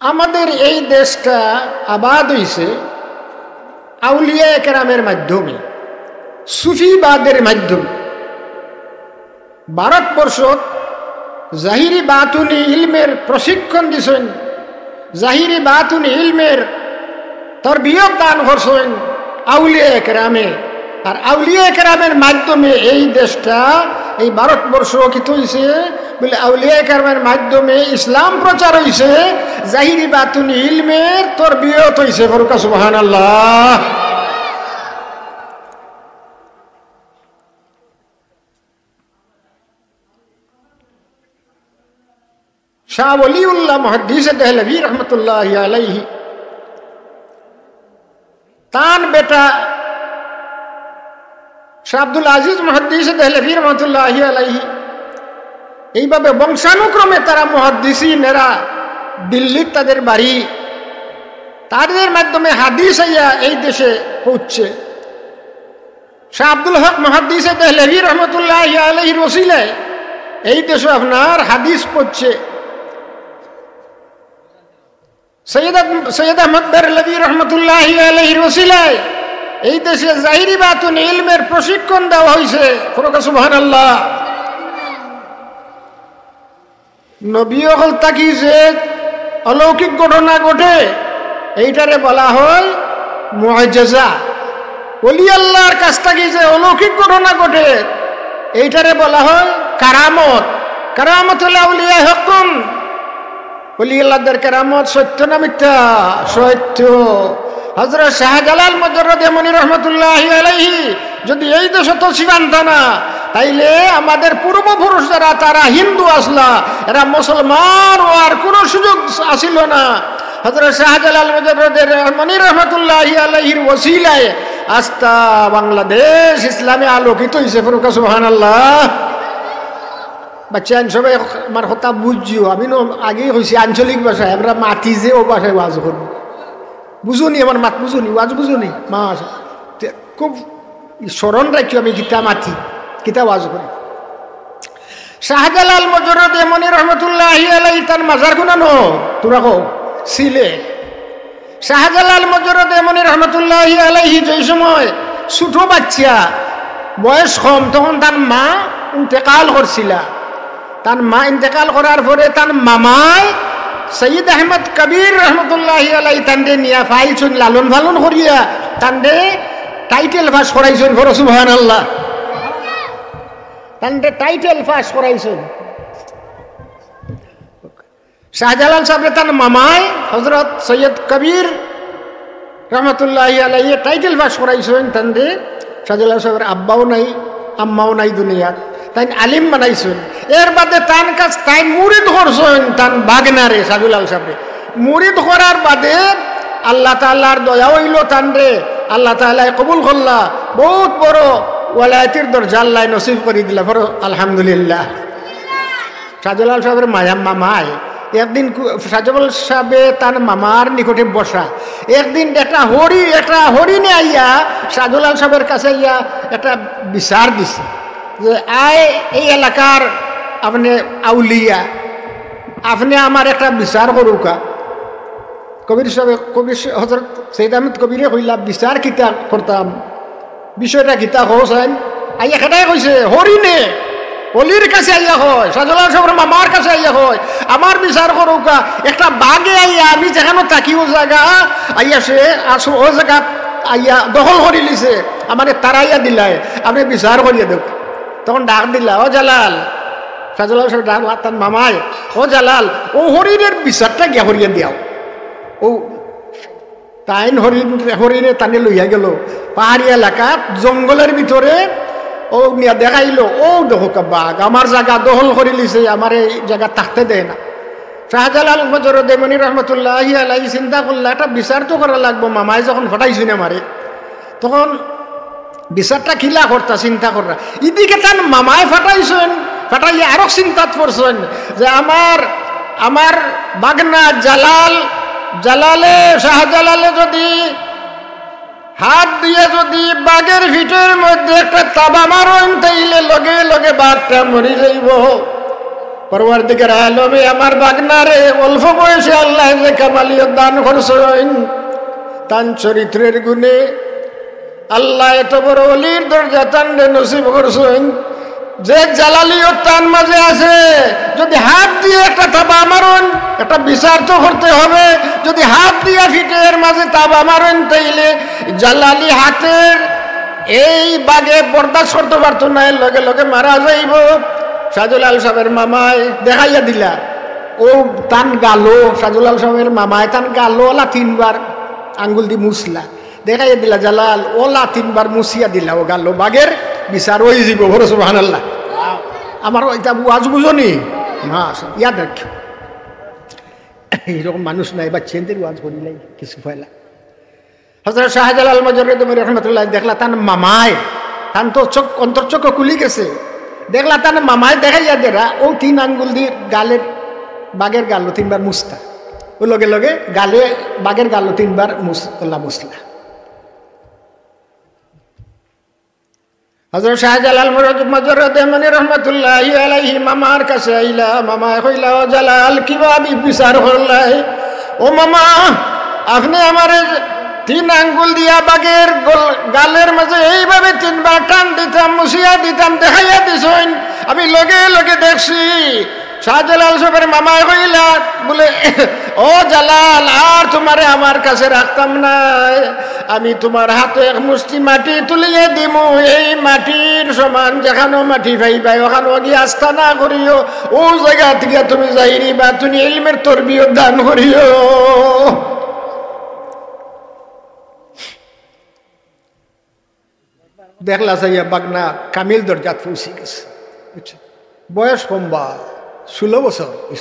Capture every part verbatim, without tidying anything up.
আমাদের এই দেশটা আবাদ হইছে আউলিয়ায়ে কেরামের মাধ্যমে, সুফিবাদের মাধ্যমে। ভারতবর্ষত জাহিরি বাতুনি ইলমের প্রশিক্ষণ দিছইন, জাহিরি বাতুনি ইলমের তরবিয়ত দান করছইন আউলিয়ায়ে কেরামে। আর আউলিয়ায়ে কেরামের মাধ্যমে এই দেশটা, এই ভারতবর্ষ কিতা হইছে? বলে, আউলিয়ায়ে কেরামের মাধ্যমে ইসলাম প্রচার হইছে, জাহিরি বাতুনি ইলমের তরবিয়ত হইছে। ফরুকা সুবহানাল্লাহ। শাহ ওলিউল্লাহ মুহাদ্দিসে দেহলভী রহমতুল্লাহি আলাইহি, তান বেটা শাহ আব্দুল আজিজ মুহাদ্দিসে দেহলভী রহমতুল্লাহি আলাইহি, এইভাবে বংশানুক্রমে তারা মুহাদ্দিসিন, এরা দিল্লিত তাদের বাড়ি, তাদের মাধ্যমে হাদিস আইয়া এই দেশে পৌঁছছে। শাহ আব্দুল হক মুহাদ্দিসে দেহলভী রহমতুল্লাহি আলাইহির ওসিলায় এই দেশে আপনার হাদিস পৌঁছছে। সৈয়দ আহ-, সৈয়দ আহমদ বেরলভী রহমতুল্লাহি আলাইহির ওসিলায় এই দেশে জাহিরি বাতুনি ইলমের প্রশিক্ষণ দেওয়া হইছে। ফরুকা সুবহানাল্লাহ। নবী অকল থাকি যে অলৌকিক ঘটনা ঘটে, এইটারে বলা হয় মুআজিজা। ওলি আল্লাহর কাছ থাকি যে অলৌকিক ঘটনা ঘটে, এইটারে বলা হয় কারামত। কারামতুল আউলিয়া হাক্কুন। ওলি আল্লাহদের কারামত সত্য না মিথ্যা? সত্য। হযরত শাহজালাল মুজাররদ ইয়ামনি রহমতুল্লাহি আলাইহি যদি এই দেশে তশরিফ আনতা না, তাইলে আমাদের পূর্বপুরুষ যারা, তারা হিন্দু আসলা, এরা মুসলমান হওয়ার কোনো সুযোগ আসিল না। হযরত শাহজালাল মুজাররদ ইয়ামনি রহমতুল্লাহি আলাইহির ওসিলায় আস্তা বাংলাদেশ ইসলামে আলোকিত হইছে। ফরুকা সুবহানাল্লাহ। বাচ্চাইন সবে আমার কথা বুঝিও, আমি নু আগেই কইছি আঞ্চলিক ভাষায়, আমরা মাতি যে ও ভাষায় ওয়াজ করমু। বুঝোনি আমার মাত, বুঝোনি, ওয়াজ বুঝোনি? মাশা-, তে-, খুব স্মরণ রাখিও আমি কিতা মাতি, কিতা ওয়াজ করি। শাহজালাল মুজাররদ ইয়ামনি রহমতুল্লাহি আলাইহি তান মাজার কুনানো, তোরা কও, সিলেট। শাহজালাল মুজাররদ ইয়ামনি রহমতুল্লাহি আলাইহি যেই সময় ছোট বাচ্চা, বয়স কম, তখন তান মা ইন্তেকাল করছিলা। তান মা ইন্তেকাল করার পরে তান মামায় সৈয়দ আহমদ কবির রহমতুল্লাহি আলাইহি তানরে নিয়া পাইছইন, লালন পালন করিয়া তানরে টাইটেল পাস করাইছইন। ফরো সুবহানাল্লাহ। তানরে টাইটেল পাস করাইছইন। শাহজালাল সাহেবরে তান মামায় হযরত সৈয়দ কবির রহমতুল্লাহি আলাইহি টাইটেল পাস করাইছইন তানরে। শাহজালাল সাহেবর আব্বাও নাই, আম্মাও নাই দুনিয়াত, তাইন আলিম বানাইছইন। এর বাদে তান কাছ তাইন মুরিদ করছইন তান ভাগনারে, শাহজালাল সাহেবরে। মুরিদ করার বাদে আল্লাহ তাআলার দয়া অইলো তানরে, আল্লাহ তাআলায় কবুল করলা, বউত বড় ওয়ালায়াতির দরজা আল্লায় নসিব করি দিলা। ফরো আলহামদুলিল্লাহ। শাহজালাল সাহেবর মায়া মামায় একদিন কু-, শাহজালাল সাহেবে তান মামার নিকটে বসা। একদিন একটা হরি-, একটা হরিণে আইয়া শাহজালাল সাহেবর কাছে আইয়া একটা বিচার দিছে যে, "আয় এই এলাকার আপনে আউলিয়া, আপনে আমার একটা বিচার করুকা।" কবির সাহেব, কবির সা-, হযরত সৈয়দ আহমদ কবিরে কইলা, "বিচার কিতা করতাম?" বিষয়টা কিতা কও চাইন? আইয়া কেটায় কইছে? হরিণে। অলির কাছে আইয়া কয়, শাহজালাল সাহেবর মামার কাছে আইয়া কয়, "আমার বিচার করুকা।" একটা বাঘে আইয়া, আমি যেখানো থাকি ও জাগা, আইয়া সে আসু ও জাগা আইয়া দখল করি লিছে, আমারে তাড়াইয়া দিলায়, আপনে বিচার করিয়া দেউক। তখন ডাক দিলা, "ও জালাল।" শাহজালাল সাহেব ডাক, তান মামায়, "ও জালাল, ও হরিণের বিচারটা গিয়া করিয়া দিয়াও।" ও তাইন হরিণ, হরিণে তানে লইয়া গেল পাহাড়ি এলাকাত, জঙ্গলের ভিতরে। ও নিয়া দেখাইলো, "ও দেখো কা বাঘ, আমার জাগা দখল করি লিছে, আমার এই জাগা থাকতে দেয় না।" শাহজালাল মুজাররদ ইয়ামনি রহমতুল্লাহি আলাইহি চিন্তা করলা, "একটা বিচার তো করা লাগবো, মামায় যখন ফাটাইছইন আমারে, তখন বিচারটা কিলা করতা?" চিন্তা কররা। ইদিকে তান মামায় ফাটাইছইন, ফাটাইয়া আরো চিন্তাত পড়ছইন যে আমার, আমার ভাগনা জালাল, জালালে, শাহজালালে যদি হাত দিয়া যদি বাঘের পিঠর মধ্যে একটা থাবা মারইন, তাইলে লগে লগে বাঘটা মরি যাইবো। পরওয়ারদিগার আলমে আমার বাগনারে অল্প বয়সে আল্লায় যে কামালিয়ত দান করছইন, তান চরিত্রের গুণে আল্লায় এত বড় অলির দরজা তানরে নসিব করছইন। যে জালালিয়ত তান মাঝে আছে, যদি হাত দিয়া একটা থাবা মারইন, একটা বিচার তো করতে হবে। যদি হাত দিয়া ফিটের মাঝে থাবা মারইন, তাইলে জালালি হাতের এই বাগে বরদাস্ত করতে পারতো নায়, লগে লগে মারা যাইবো। শাহজালাল সাবর মামায় দেখাইয়া দিলা, অউ তান গালো, শাহজালাল সাবর মামায় তান গালো অলা তিনবার আঙ্গুল দি মুছলা, দেখাইয়া দিলা, "জালাল, অলা তিনবার মুছিয়া দিলা, অউ গালো বাগের বিচার অইযিবো।" বলো সুবহানাল্লাহ। আমার ইতা ওয়াজ বুঝো নি? না, ইয়াদ রাখিও। এইরকম মানুষ নাই, বাচ্চাইন্তর ওয়াজ করিলাই কিছু পয়লা। হযরত শাহজালাল মুজাররদ রহমতুল্লাহ দেখলা তান মামায়, তান তো চোখ, অন্তর চোখ খুলি গেছে। দেখলা তান মামায় দেখাইয়া দেরা, অউ তিন আঙ্গুল দি গালের, বাগের গালো তিনবার মুছতা। অউ লগে লগে গালে, বাগের গালো তিনবার মুছ-, অলা মুছলা। হযরত শাহজালাল মুজাররদ ইয়ামনি রহমতুল্লাহি আলাইহি মামার কাছে আইলা, মামায় কইলা, "ও জালাল, কিবা বি-, বিচার করলায়? ও মামা, আপনে আমারে তিন আঙ্গুল দিয়া বাগের গল-, গালের মাঝে এইভাবে তিনবার টান দিতাম, মুছিয়া দিতাম, দেখাইয়া দিছইন, আমি লগে লগে দেখছি।" শাহজালাল সাবর মামায় কইলা, বলে, "ও জালাল, আর তুমারে আমার কাছে রাখতাম নায়, আমি তুমার হাতো এক মুষ্টি মাটি তুলিয়া দিমু, এই মাটির সমান যেখানো মাটি পাইবায়, অখানো গিয়া আস্তানা করিও, অউ জাগা থাকি তুমি যাইরি বা তুমি ইলমের তরবিয়ত দান করিও।" দেখলা চাইয়া বাগনা কামিল দরজাত পৌঁছি গেছে। বুঝছো? বয়স কম বা, ষোলো বছর,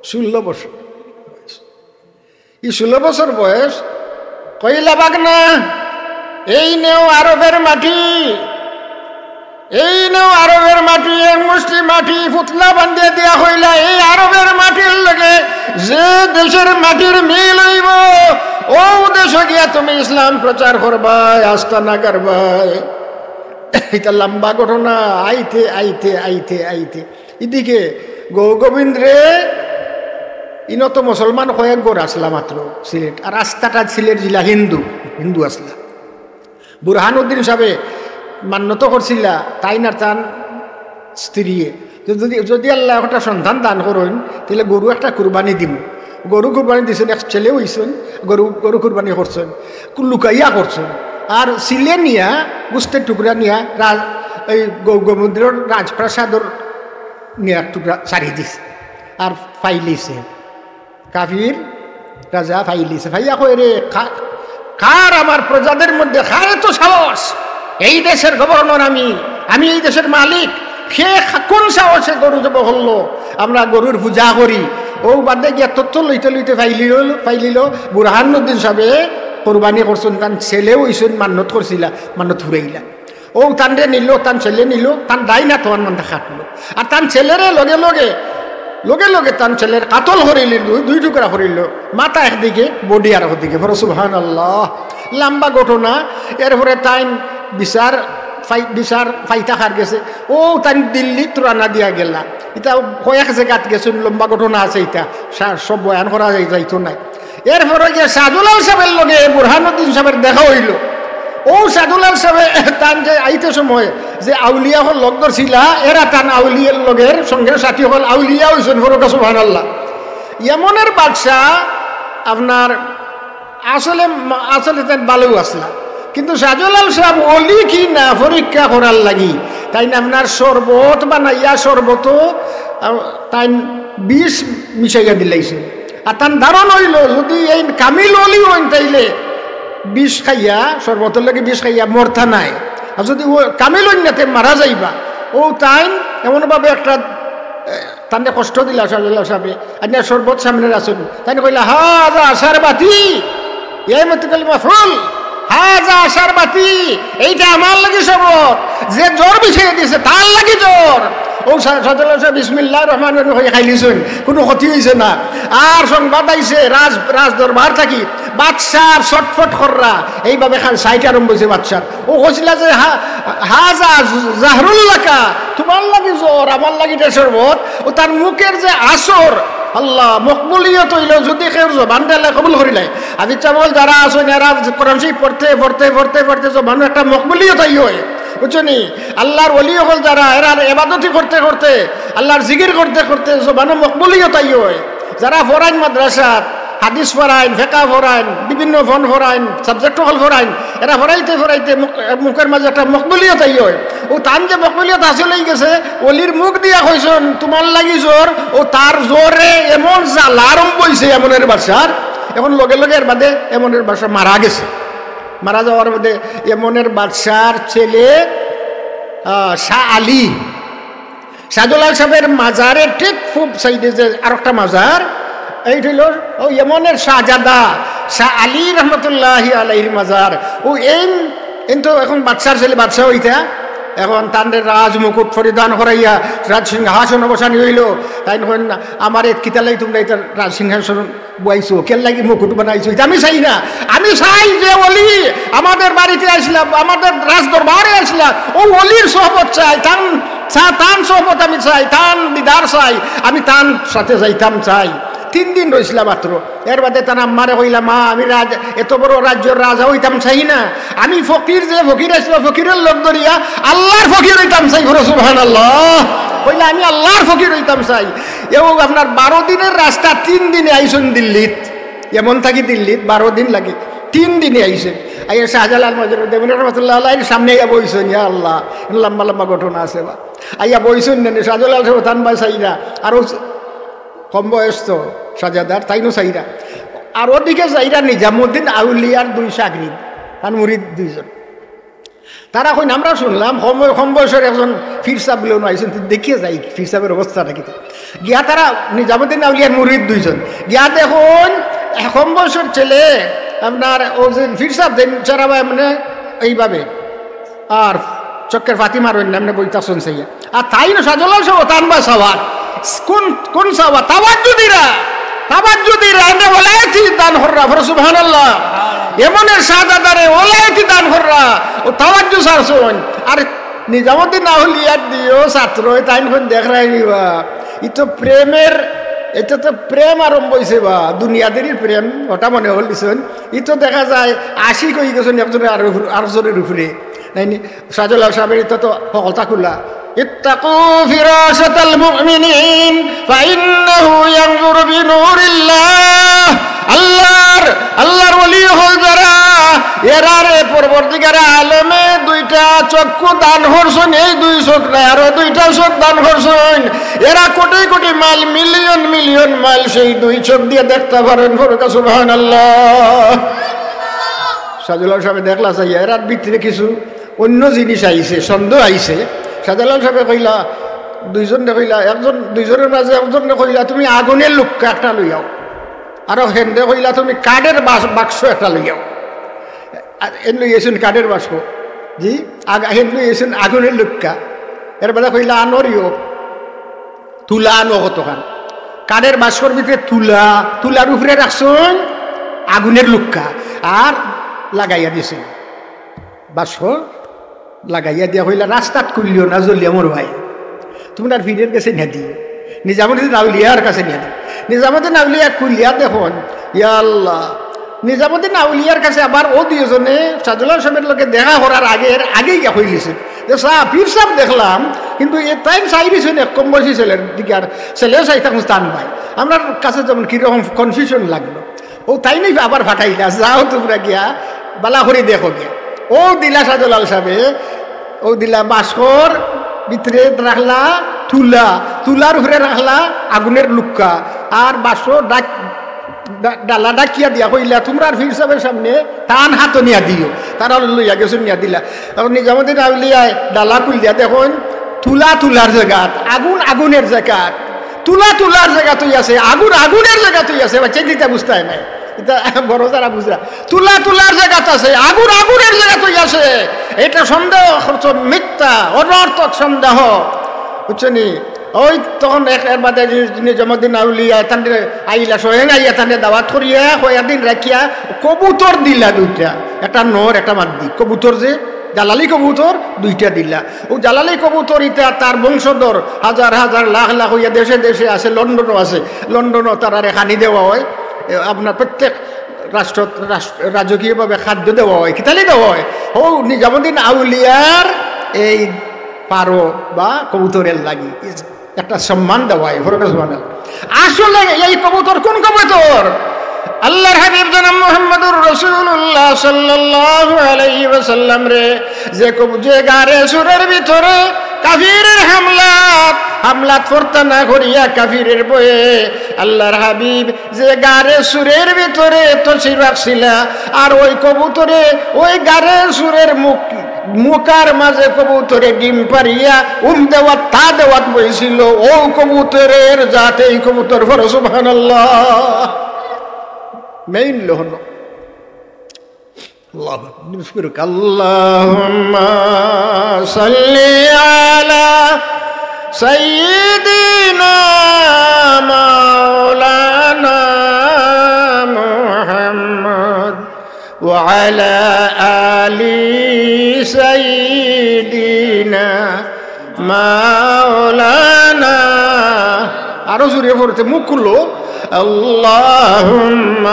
ষোলো বছর বয়স। ই ষোলো বছর বয়স, কইলা, "বাগনা, এই নেও আরবের মাটি, এই নেও আরবের মাটি।" এক মুষ্টি মাটি পুতলা বান্ধিয়া দিয়া কইলা, "এই আরবের মাটির লগে যে দেশের মাটির মিল অইবো, অউ দেশো গিয়া তুমি ইসলাম প্রচার করবায়, আস্তানা করবায়।" ইটা লম্বা ঘটনা, আইতে, আইতে, আইতে, আইতে। ইদিকে গৌর গোবিন্দরে, ইনো তো মুসলমান কয়েক ঘর আছলা মাত্র সিলেট, আর আস্তাটা সিলেট জিলা হিন্দু, হিন্দু আছলা। বুরহানুদ্দিন সাবে মান্যত করছিলা, তাইন আর তান স্ত্রীয়ে, যে যদি, যদি আল্লায় একটা সন্তান দান করইন, তাইলে গরু একটা কুরবানি দিমু। গরু কুরবানি দিছইন, এক ছেলে অইছইন, গরু, গরু কুরবানি করছইন, কু-, লুকাইয়া করছইন। আর ছিলে নিয়া, গোস্তের টুকরা নিয়া, রাজ-, এই গৌ-, গোবিন্দর রাজপ্রাসাদর নিয়া এক টুকরা সারি দিছে। আর ফাইলিছে। কাফির রাজা ফাইলিছে। ফাইয়া কয়, "রে, কা-, কার আমার প্রজাদের মধ্যে, কার এত সাহস? এই দেশের গভর্নর আমি, আমি এই দেশের মালিক। কে খা-, কোন সাহসে গরু জব করলো? আমরা গরুর পূজা করি।" অউ বাদে গিয়া তথ্য লইতে লইতে ফাইলিল, ফাইলিল, বুরহানুদ্দিন সাবে কুরবানি করছইন, তান ছেলে অইছইন, মান্যত করছিলা, মান্যত ফুরাইলা। অউ তানরে নিল, তান ছেলে নিল, তান ডাইন আত অখান মানটা কাটলো। আর তান ছেলেরে লগে লগে, লগে লগে তান ছেলের কাতল করিল, দুই, দুই টুকরা করিল, মাথা একদিকে, body আরক দিকে। বলো সুবহানাল্লাহ। লম্বা ঘটনা। এরপরে তাইন বিচার পাই-, বিচার পাইতা কার গেছে, অউ তাইন দিল্লিত রওয়ানা দিয়া গেলা। ইটা কয়েক জাগাত গেছইন, লম্বা ঘটনা আছে ইটা, সা-, সব বয়ান করা যাই-, যাইতো নায়। এরপরে গিয়া শাহজালাল সাবের লগে বুরহানুদ্দিন সাবের দেখা অইলো। অউ শাহজালাল সাবে তান যে আইতে সময় যে আউলিয়া অকল লগ ধরছিলা, এরা তান আউলিয়ার লগের সঙ্গে সাথী অকল আউলিয়া অইছইন, বলো সুবহানাল্লাহ। ইয়ামনের বাদশা আপনার আসলে, আসলে তাইন ভালাউ আছলা, কিন্তু শাহজালাল সাব অলি কি না পরীক্ষা করার লাগি তাইন আপনার শরবত বানাইয়া, শরবতো, আহ, তাইন বিষ মিশাইয়া দিলাইছইন। আর তান ধারণা অইলো, যদি এইন কামিল অলি অইন, তাইলে বিষ খাইয়া, শরবতর লগে বিষ খাইয়া মরতা নায়। আর যদি অউ কামিল অইন না, তে মারা যাইবা। অউ তাইন এমনভাবে একটা, এ, তানরে কষ্ট দিলা শাহজালাল সাবে। আনিয়া শরবত সামনে রাখছইন। তাইন কইলা, "হাজা শারবাতি।" এই মতো কইলে, "মাফুল, হাজা শারবাতি, এইটা আমার লাগি শরবত, যে জ্বর বিছাইয়া দিছে, তার লাগি জ্বর।" অউ শা-, শাহজালাল সাবে বিসমিল্লাহির রহমানির রহিম কইয়া খাইলিছইন, কুনু ক্ষতি অইছে না। আর সংবাদ আইছে রাজ, রাজ দরবার থাকি, বাদশার ছটফট কররা, এইভাবে খান সাইট আরম্ভ অইছে বাদশার। ও কইছিলা যে, "হা-, হাজা জাহরুল্লাকা, তুমার লাগি জহর, আমার লাগি ইটা শরবত।" ও তার মুখের যে আসর, আল্লাহ, মকবুলিয়ত অইলো, যদি কেউর জবান দিয়া কবুল করিলায়। হাফিজ সাব অকল যারা আছইন, এরা কোরআন শরীফ পড়তে, পড়তে, পড়তে, পড়তে জবানো একটা মকবুলিয়ত আই অয়, বুঝছো নি? আল্লাহর ওলি অকল যারা, এরা এবাদতি করতে করতে, আল্লাহর জিকির করতে করতে জবানো মকবুলিয়ত আই অয়। যারা পড়াইন মাদ্রাসাত, হাদিস পড়াইন, ফেকা পড়াইন, বিভিন্ন ফন পড়াইন, সাবজেক্ট অকল পড়াইন, এরা পড়াইতে পড়াইতে মুখ-, মুখের মাঝে একটা মকবুলিয়ত আই অয়। ও তান যে মকবুলিয়ত হাসিল অই গেছে, ওলির মুখ দিয়া কইছইন, "তুমার লাগি জহর।" ও তার জহরে এমন জ্বালা আরম্ভ অইছে এমনের বাদশার, এখন লগে লগে এর বাদে এমনের বাদশা মারা গেছে। মারা যাওয়ার বাদে এমনের বাদশার ছেলে, আহ, শাহ আলী, শাহজালাল সাহেবের মাজারের ঠিক পূব সাইডে যে আরেকটা মাজার, এইটা অইলো ওই এমনের শাহজাদা শাহ আলী রহমতুল্লাহি আলাইহির মাজার। ও এই, এই তো এখন বাদশার ছেলে বাদশা অইতা, এখন তানরে রাজ মুকুট পরিধান করাইয়া রাজ সিংহাসন অবসানি অইলো। তাইন কইন, "আমারে কিতার লাগি তুমরা ইতা রাজ সিংহাসন বওয়াইছো, কিতার লাগি মুকুট বানাইছো, ইতা আমি চাই না। আমি চাই যে ওলি আমাদের বাড়িতে আইছলা, আমাদের রাজ দরবারে আইছলা, ও ওলির সোহবত চাই, তান, চা-, তান সোহবত আমি চাই, তান দিদার চাই, আমি তান সাথে যাইতাম চাই।" তিন দিন রইছলা মাত্র। এর বাদে তান আম্মারে কইলা, "মা, আমি রাজ-, এত বড় রাজ্যর রাজা অইতাম চাই না, আমি ফকির, যে ফকির আইছলা, ফকিরের লগ ধরিয়া আল্লাহর ফকির অইতাম চাই।" বলো সুবহানাল্লাহ। কইলা, "আমি আল্লাহর ফকির অইতাম চাই।" এও আপনার বারো দিনের রাস্তা, তিন দিনে আইছইন দিল্লিত। এমন থাকি দিল্লিত বারো দিন লাগে, তিন দিনে আইছইন। আইয়া শাহজালাল মজরুদ্দিন রহমতুল্লাহ আলাইহির সামনে আইয়া বইছইন, ইয়া আল্লাহ, লম্বা লম্বা ঘটনা আছে বা। আইয়া বইছইন না, শাহজালাল সাহেব তান বায় চাইরা, আর ও কম বয়স তো শাহজাদার, তাইনও চাইরা। আর ওদিকে চাইরা নিজামুদ্দিন আউলিয়ার দুই শাগরিদ, তান মুরিদ দুইজন। তারা কইন, "আমরা শুনলাম কম, কম বয়সের একজন পীর সাহেব বলে আইছইন, তো দেখিয়া যাই পীর সাহেবের অবস্থাটা কিতা।" গিয়া তারা নিজামুদ্দিন আউলিয়ার মুরিদ দুইজন গিয়া দেখইন, কম বয়সের ছেলে আপনার ও যে পীর সাহেব যেন চেহারা মানে এইভাবে, আর চক্কর ফাতিমার অইন্য এমনে বইতা শুনছে ইয়া। আর তাইন শাহজালাল সাহেব তান বায় চাওয়ার। কোন, কোন চাওয়া? তাওয়াজ্জু দিরা। তাওয়াজ্জু দিরা, এনে ওলায়তি দান কররা। বলো সুবহানাল্লাহ। এমনের শাহজাদারে ওলায়তি দান কররা। ও তাওয়াজ্জু ছাড়ছইন। আর নিজামুদ্দিন আউলিয়ার দুইও ছাত্র, তাইন কইন দেখরায় নি বা। ই তো প্রেমের, এটা তো প্রেম আরম্ভ অইছে বা, দুনিয়াদারির প্রেম, ওটা মনে অইল দিছইন। ই তো দেখা যায় আশিক অই গেছইন একজনের আর উপর-, আরেকজনের উপরে। নাইনি? শাহজালাল সাহেবের ইতা তো হকলতা খুলা। "ইত্তাকু ফিরাশাতাল মুমিনিন, ফাইন্নাহু ইয়ানজুরু বিনুরিল্লাহ।" আল্লাহর, আল্লাহর ওলি অকল যারা, এরারে পরবর্তীকালে আলমে দুইটা চক্ষু দান করছইন, এই দুই চোখ নায়, আরো দুইটা চোখ দান করছইন। এরা কোটি crore mile, million million mile সেই দুই চোখ দিয়া দেখতা পারইন। বলো সুবহানাল্লাহ। শাহজালাল সাহেব দেখলা চাইয়া, এরার ভিতরে কিছু অইন্য জিনিস আইছে, সন্দেহ আইছে। শাহজালাল সাহেবে কইলা, দুইজনরে কইলা, একজন, দুইজনের মাঝে একজনরে কইলা, "তুমি আগুনের লুক্কা একটা লইয়াও।" আরো হেনরে কইলা, "তুমি কাঠের বাস-, বাক্স একটা লইয়াও।" আর এন লইয়াছইন কাঠের বাক্স, জি, আগ-, হেন লইয়াছইন আগুনের লুক্কা। এর বাদে কইলা, "আনরিও।" তুলা আনো কতখান। কাঠের বাক্সর ভিতরে তুলা, তুলার উপরে রাখছইন আগুনের লুক্কা, আর লাগাইয়া দিছইন। বাক্স লাগাইয়া দিয়া কইলা, "রাস্তাত খুলিও না, জ্বলিয়া মরবায়। তুমরার পীরের গেছে নিয়া দিও, নিজামুদ্দিন আউলিয়ার কাছে নিয়া দিও।" নিজামুদ্দিন আউলিয়া খুলিয়া দেখইন, ইয়া আল্লাহ, নিজামুদ্দিন আউলিয়ার কাছে আবার ও দুইজনে শাহজালাল সাহেবের লগে দেখা করার আগে, এর আগেই গিয়া কইলিছে যে, "সাব, পীর সাব দেখলাম, কিন্তু এ তাইন চাই রইছইন এক কম বয়সী ছেলের দিকে, আর ছেলেও চাইতাম তান বায়। আমরার কাছে যেমন কিরকম confusion লাগলো।" ও তাইন আবার পাঠাইলা, "যাও তুমরা গিয়া বালা করি দেখো গিয়া।" ও দিলা শাহজালাল সাহেবে, ও দিলা বাক্সর ভিতরে রাখলা তুলা, তুলার উপরে রাখলা আগুনের লুক্কা, আর বাক্স ডাক-, ডা-, ডালা ডাকিয়া দিয়া কইলা, "তুমরার পীর সাহেবের সামনে তান হাতো নিয়া দিও।" তারা লইয়া গেছইন, নিয়া দিলা। এখন নিজামুদ্দিন আউলিয়ায় ডালা খুলিয়া দেখইন, তুলা তুলার জাগাত, আগুন আগুনের জাগাত, তুলা তুলার জাগাত অই আছে, আগুন আগুনের জাগাত অই আছে। বাচ্চা, ইতা বুঝতায় নায়, ইতা বড় যারা বুঝরা। তুলা তুলার জাগাত আছে, আগুন আগুনের জাগাত অই আছে। এটা সন্দেহ করছো, মিথ্যা, অনর্থক সন্দেহ, বুঝছো নি? ওই তখন এক, এর বাদে যে নিজামুদ্দিন আউলিয়া তানরে আইলা, স্বয়ং আইয়া তানরে দাওয়াত করিয়া কয়েকদিন রাখিয়া কবুতর দিলা দুইটা, একটা নর, একটা মাদি। কবুতর যে জালালি কবুতর দুইটা দিলা। ও জালালি কবুতর ইতা তার বংশধর হাজার হাজার লাখ লাখ অইয়া দেশে দেশে আছে, লন্ডনও আছে। লন্ডনও তারারে খানি দেওয়া হয়, এ, আপনার প্রত্যেক রাষ্ট্র, রাষ্ট্র, রাজকীয়ভাবে খাদ্য দেওয়া হয়। কিতালি দেওয়া হয়? ও নিজামুদ্দিন আউলিয়ার এই পারো বা কবুতরের লাগি একটা সম্মান দেওয়া হয়। ফরক আছে মানে? আসলে এই কবুতর কোন কবুতর? আল্লাহর হাবিব জনাব মুহাম্মদুর রাসূলুল্লাহ সাল্লাল্লাহু আলাইহি ওয়াসাল্লাম রে, যে কবু-, যে গারে সুরের ভিতরে কাফিরের হামলাত, হামলাত ফরতা না করিয়া কাফিরের ভয়ে আল্লাহর হাবিব যে গারে সুরের ভিতরে তশরিফ রাখছিলা, আর ওই কবুতরে ওই গারে সুরের মুখ, মুখার মাঝে কবুতরে ডিম পারিয়া উম দেওয়াত তা দেওয়াত বইছিল, ও কবুতরের জাতে এই কবুতর। ফরো সুবহানাল্লাহ। মেইন লহন। আল্লাহু আকবার। اللهم صل على سيدنا مولانا محمد وعلى آل سيدنا مولانا। আরো জোরে পড়তে মুখ খুললো। اللهم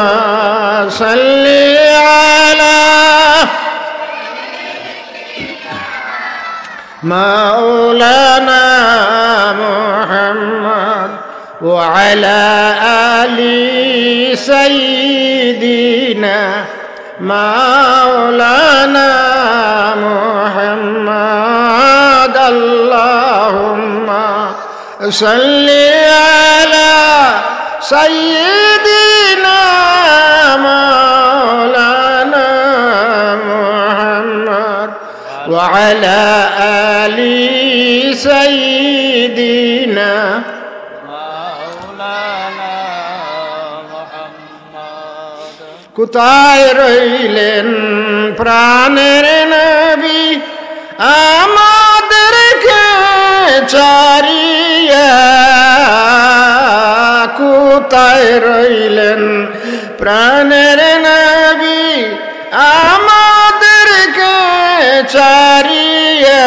صل على مولانا محمد وعلى آل سيدنا مولانا محمد. اللهم صل على سيدنا مولانا محمد وعلى آل سيدنا مولانا محمد. কোথায় রইলেন প্রাণের নবী আমাদেরকে ছাড়িয়া? কোথায় রইলেন প্রাণের নবী আমাদেরকে ছাড়িয়া?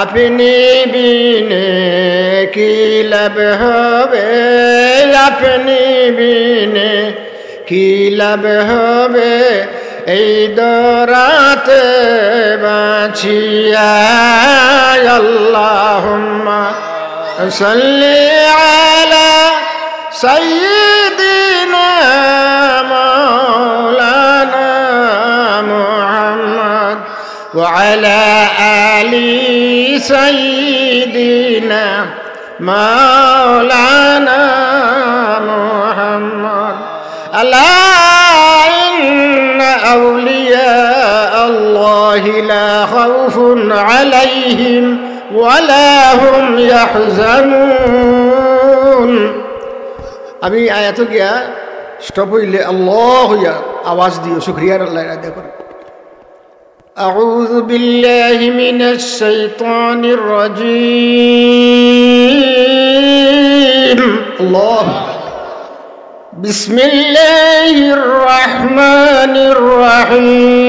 আপনি বিনে কি লাভ হবে, আপনি বিনে কি লাভ হবে এই দরাতে বাঁচিয়া? اللهم صل على سيدنا مولانا محمد وعلى آل سيدنا مولانا محمد. ألا إن أولياء الله لا خوف عليهم ولا هم يحزنون. আমি আয়াত গিয়া স্টপ হইলে আল্লাহ হইয়া আওয়াজ দিও, শুকরিয়ার আল্লাহ আদায় করে। أعوذ بالله من الشيطان الرجيم. الله. بسم الله الرحمن الرحيم.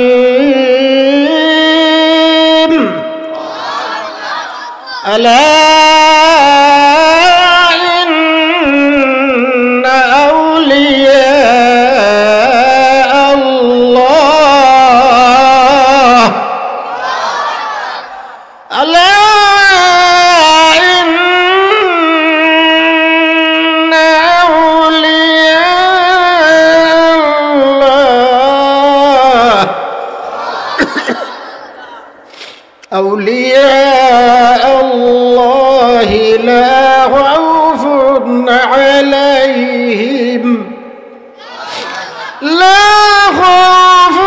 ألا إن أولياء الله. ألا إن أولياء الله، أولياء الله لا خوف عليهم، لا خوف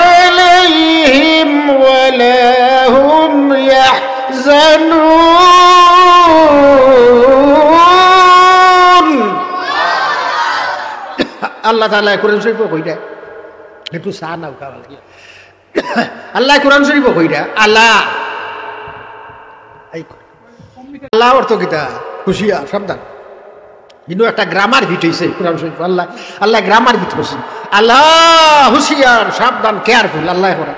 عليهم ولا هم يحزنون. আল্লাহ তাআলা কোরআন শরীফো কইরা, একটু চা নাও, খাওয়া লাগে। আল্লাহ কোরআন শরীফো কইরা, আলা, এই আলা অর্থ কিতা? হুঁশিয়ার, সাবধান। ইনো একটা গ্রামার ফিট অইছে কোরআন শরীফ। আল্লাহ, আল্লাহ গ্রামার ফিট করছেন। আলা, হুঁশিয়ার, সাবধান, কেয়ারফুল। আল্লাহ করা।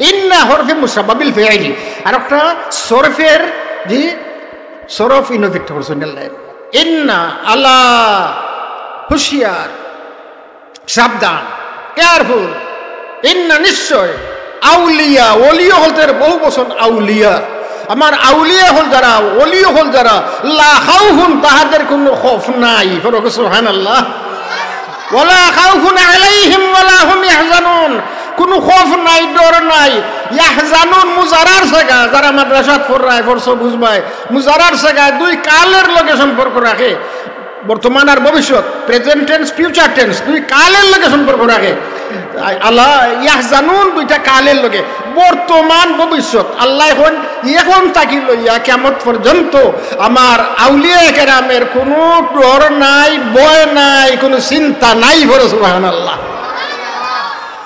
ইন্না হরফে মুশাব্বাবিল ফেইলি। আর একটা সরফের, জি, সরফ ইনো ফিট করছেন আল্লাহ। ইন্না, আলা, হুঁশিয়ার, সাবধান, কেয়ারফুল। ইন্না, নিশ্চয়, আউলিয়া, ওলি অকলর বহু বচন আউলিয়া। আমার আউলিয়া অকল যারা, ওলি অকল যারা, লা খাউফুন, তাহাদের কোনো খৌফ নাই। পড়ো সুবহানাল্লাহ। ওয়ালা খাউফুন আলাইহিম ওয়ালা হুম ইয়াহজানুন, কোনো খৌফ নাই, ডর নাই। ইয়াহজানুন, মুজারার সেগা, যারা মাদ্রাসাত পড়রায়, পড়ছো বুঝবায়, মুজারার সেগা দুই কালের লগে সম্পর্ক রাখে। বর্তমান আর ভবিষ্যৎ, প্রেজেন্ট টেন্স, ফিউচার টেন্স, দুই কালের লগে সম্পর্ক রাখে। আলা ইয়াহজানুন, দুইটা কালের লগে, বর্তমান, ভবিষ্যৎ। আল্লাহ এখন, এখন থাকি লইয়া কিয়ামত পর্যন্ত আমার আউলিয়া কেরামের কোনো ডর নাই, ভয় নাই, কোনো চিন্তা নাই। পড়ো সুবহানাল্লাহ।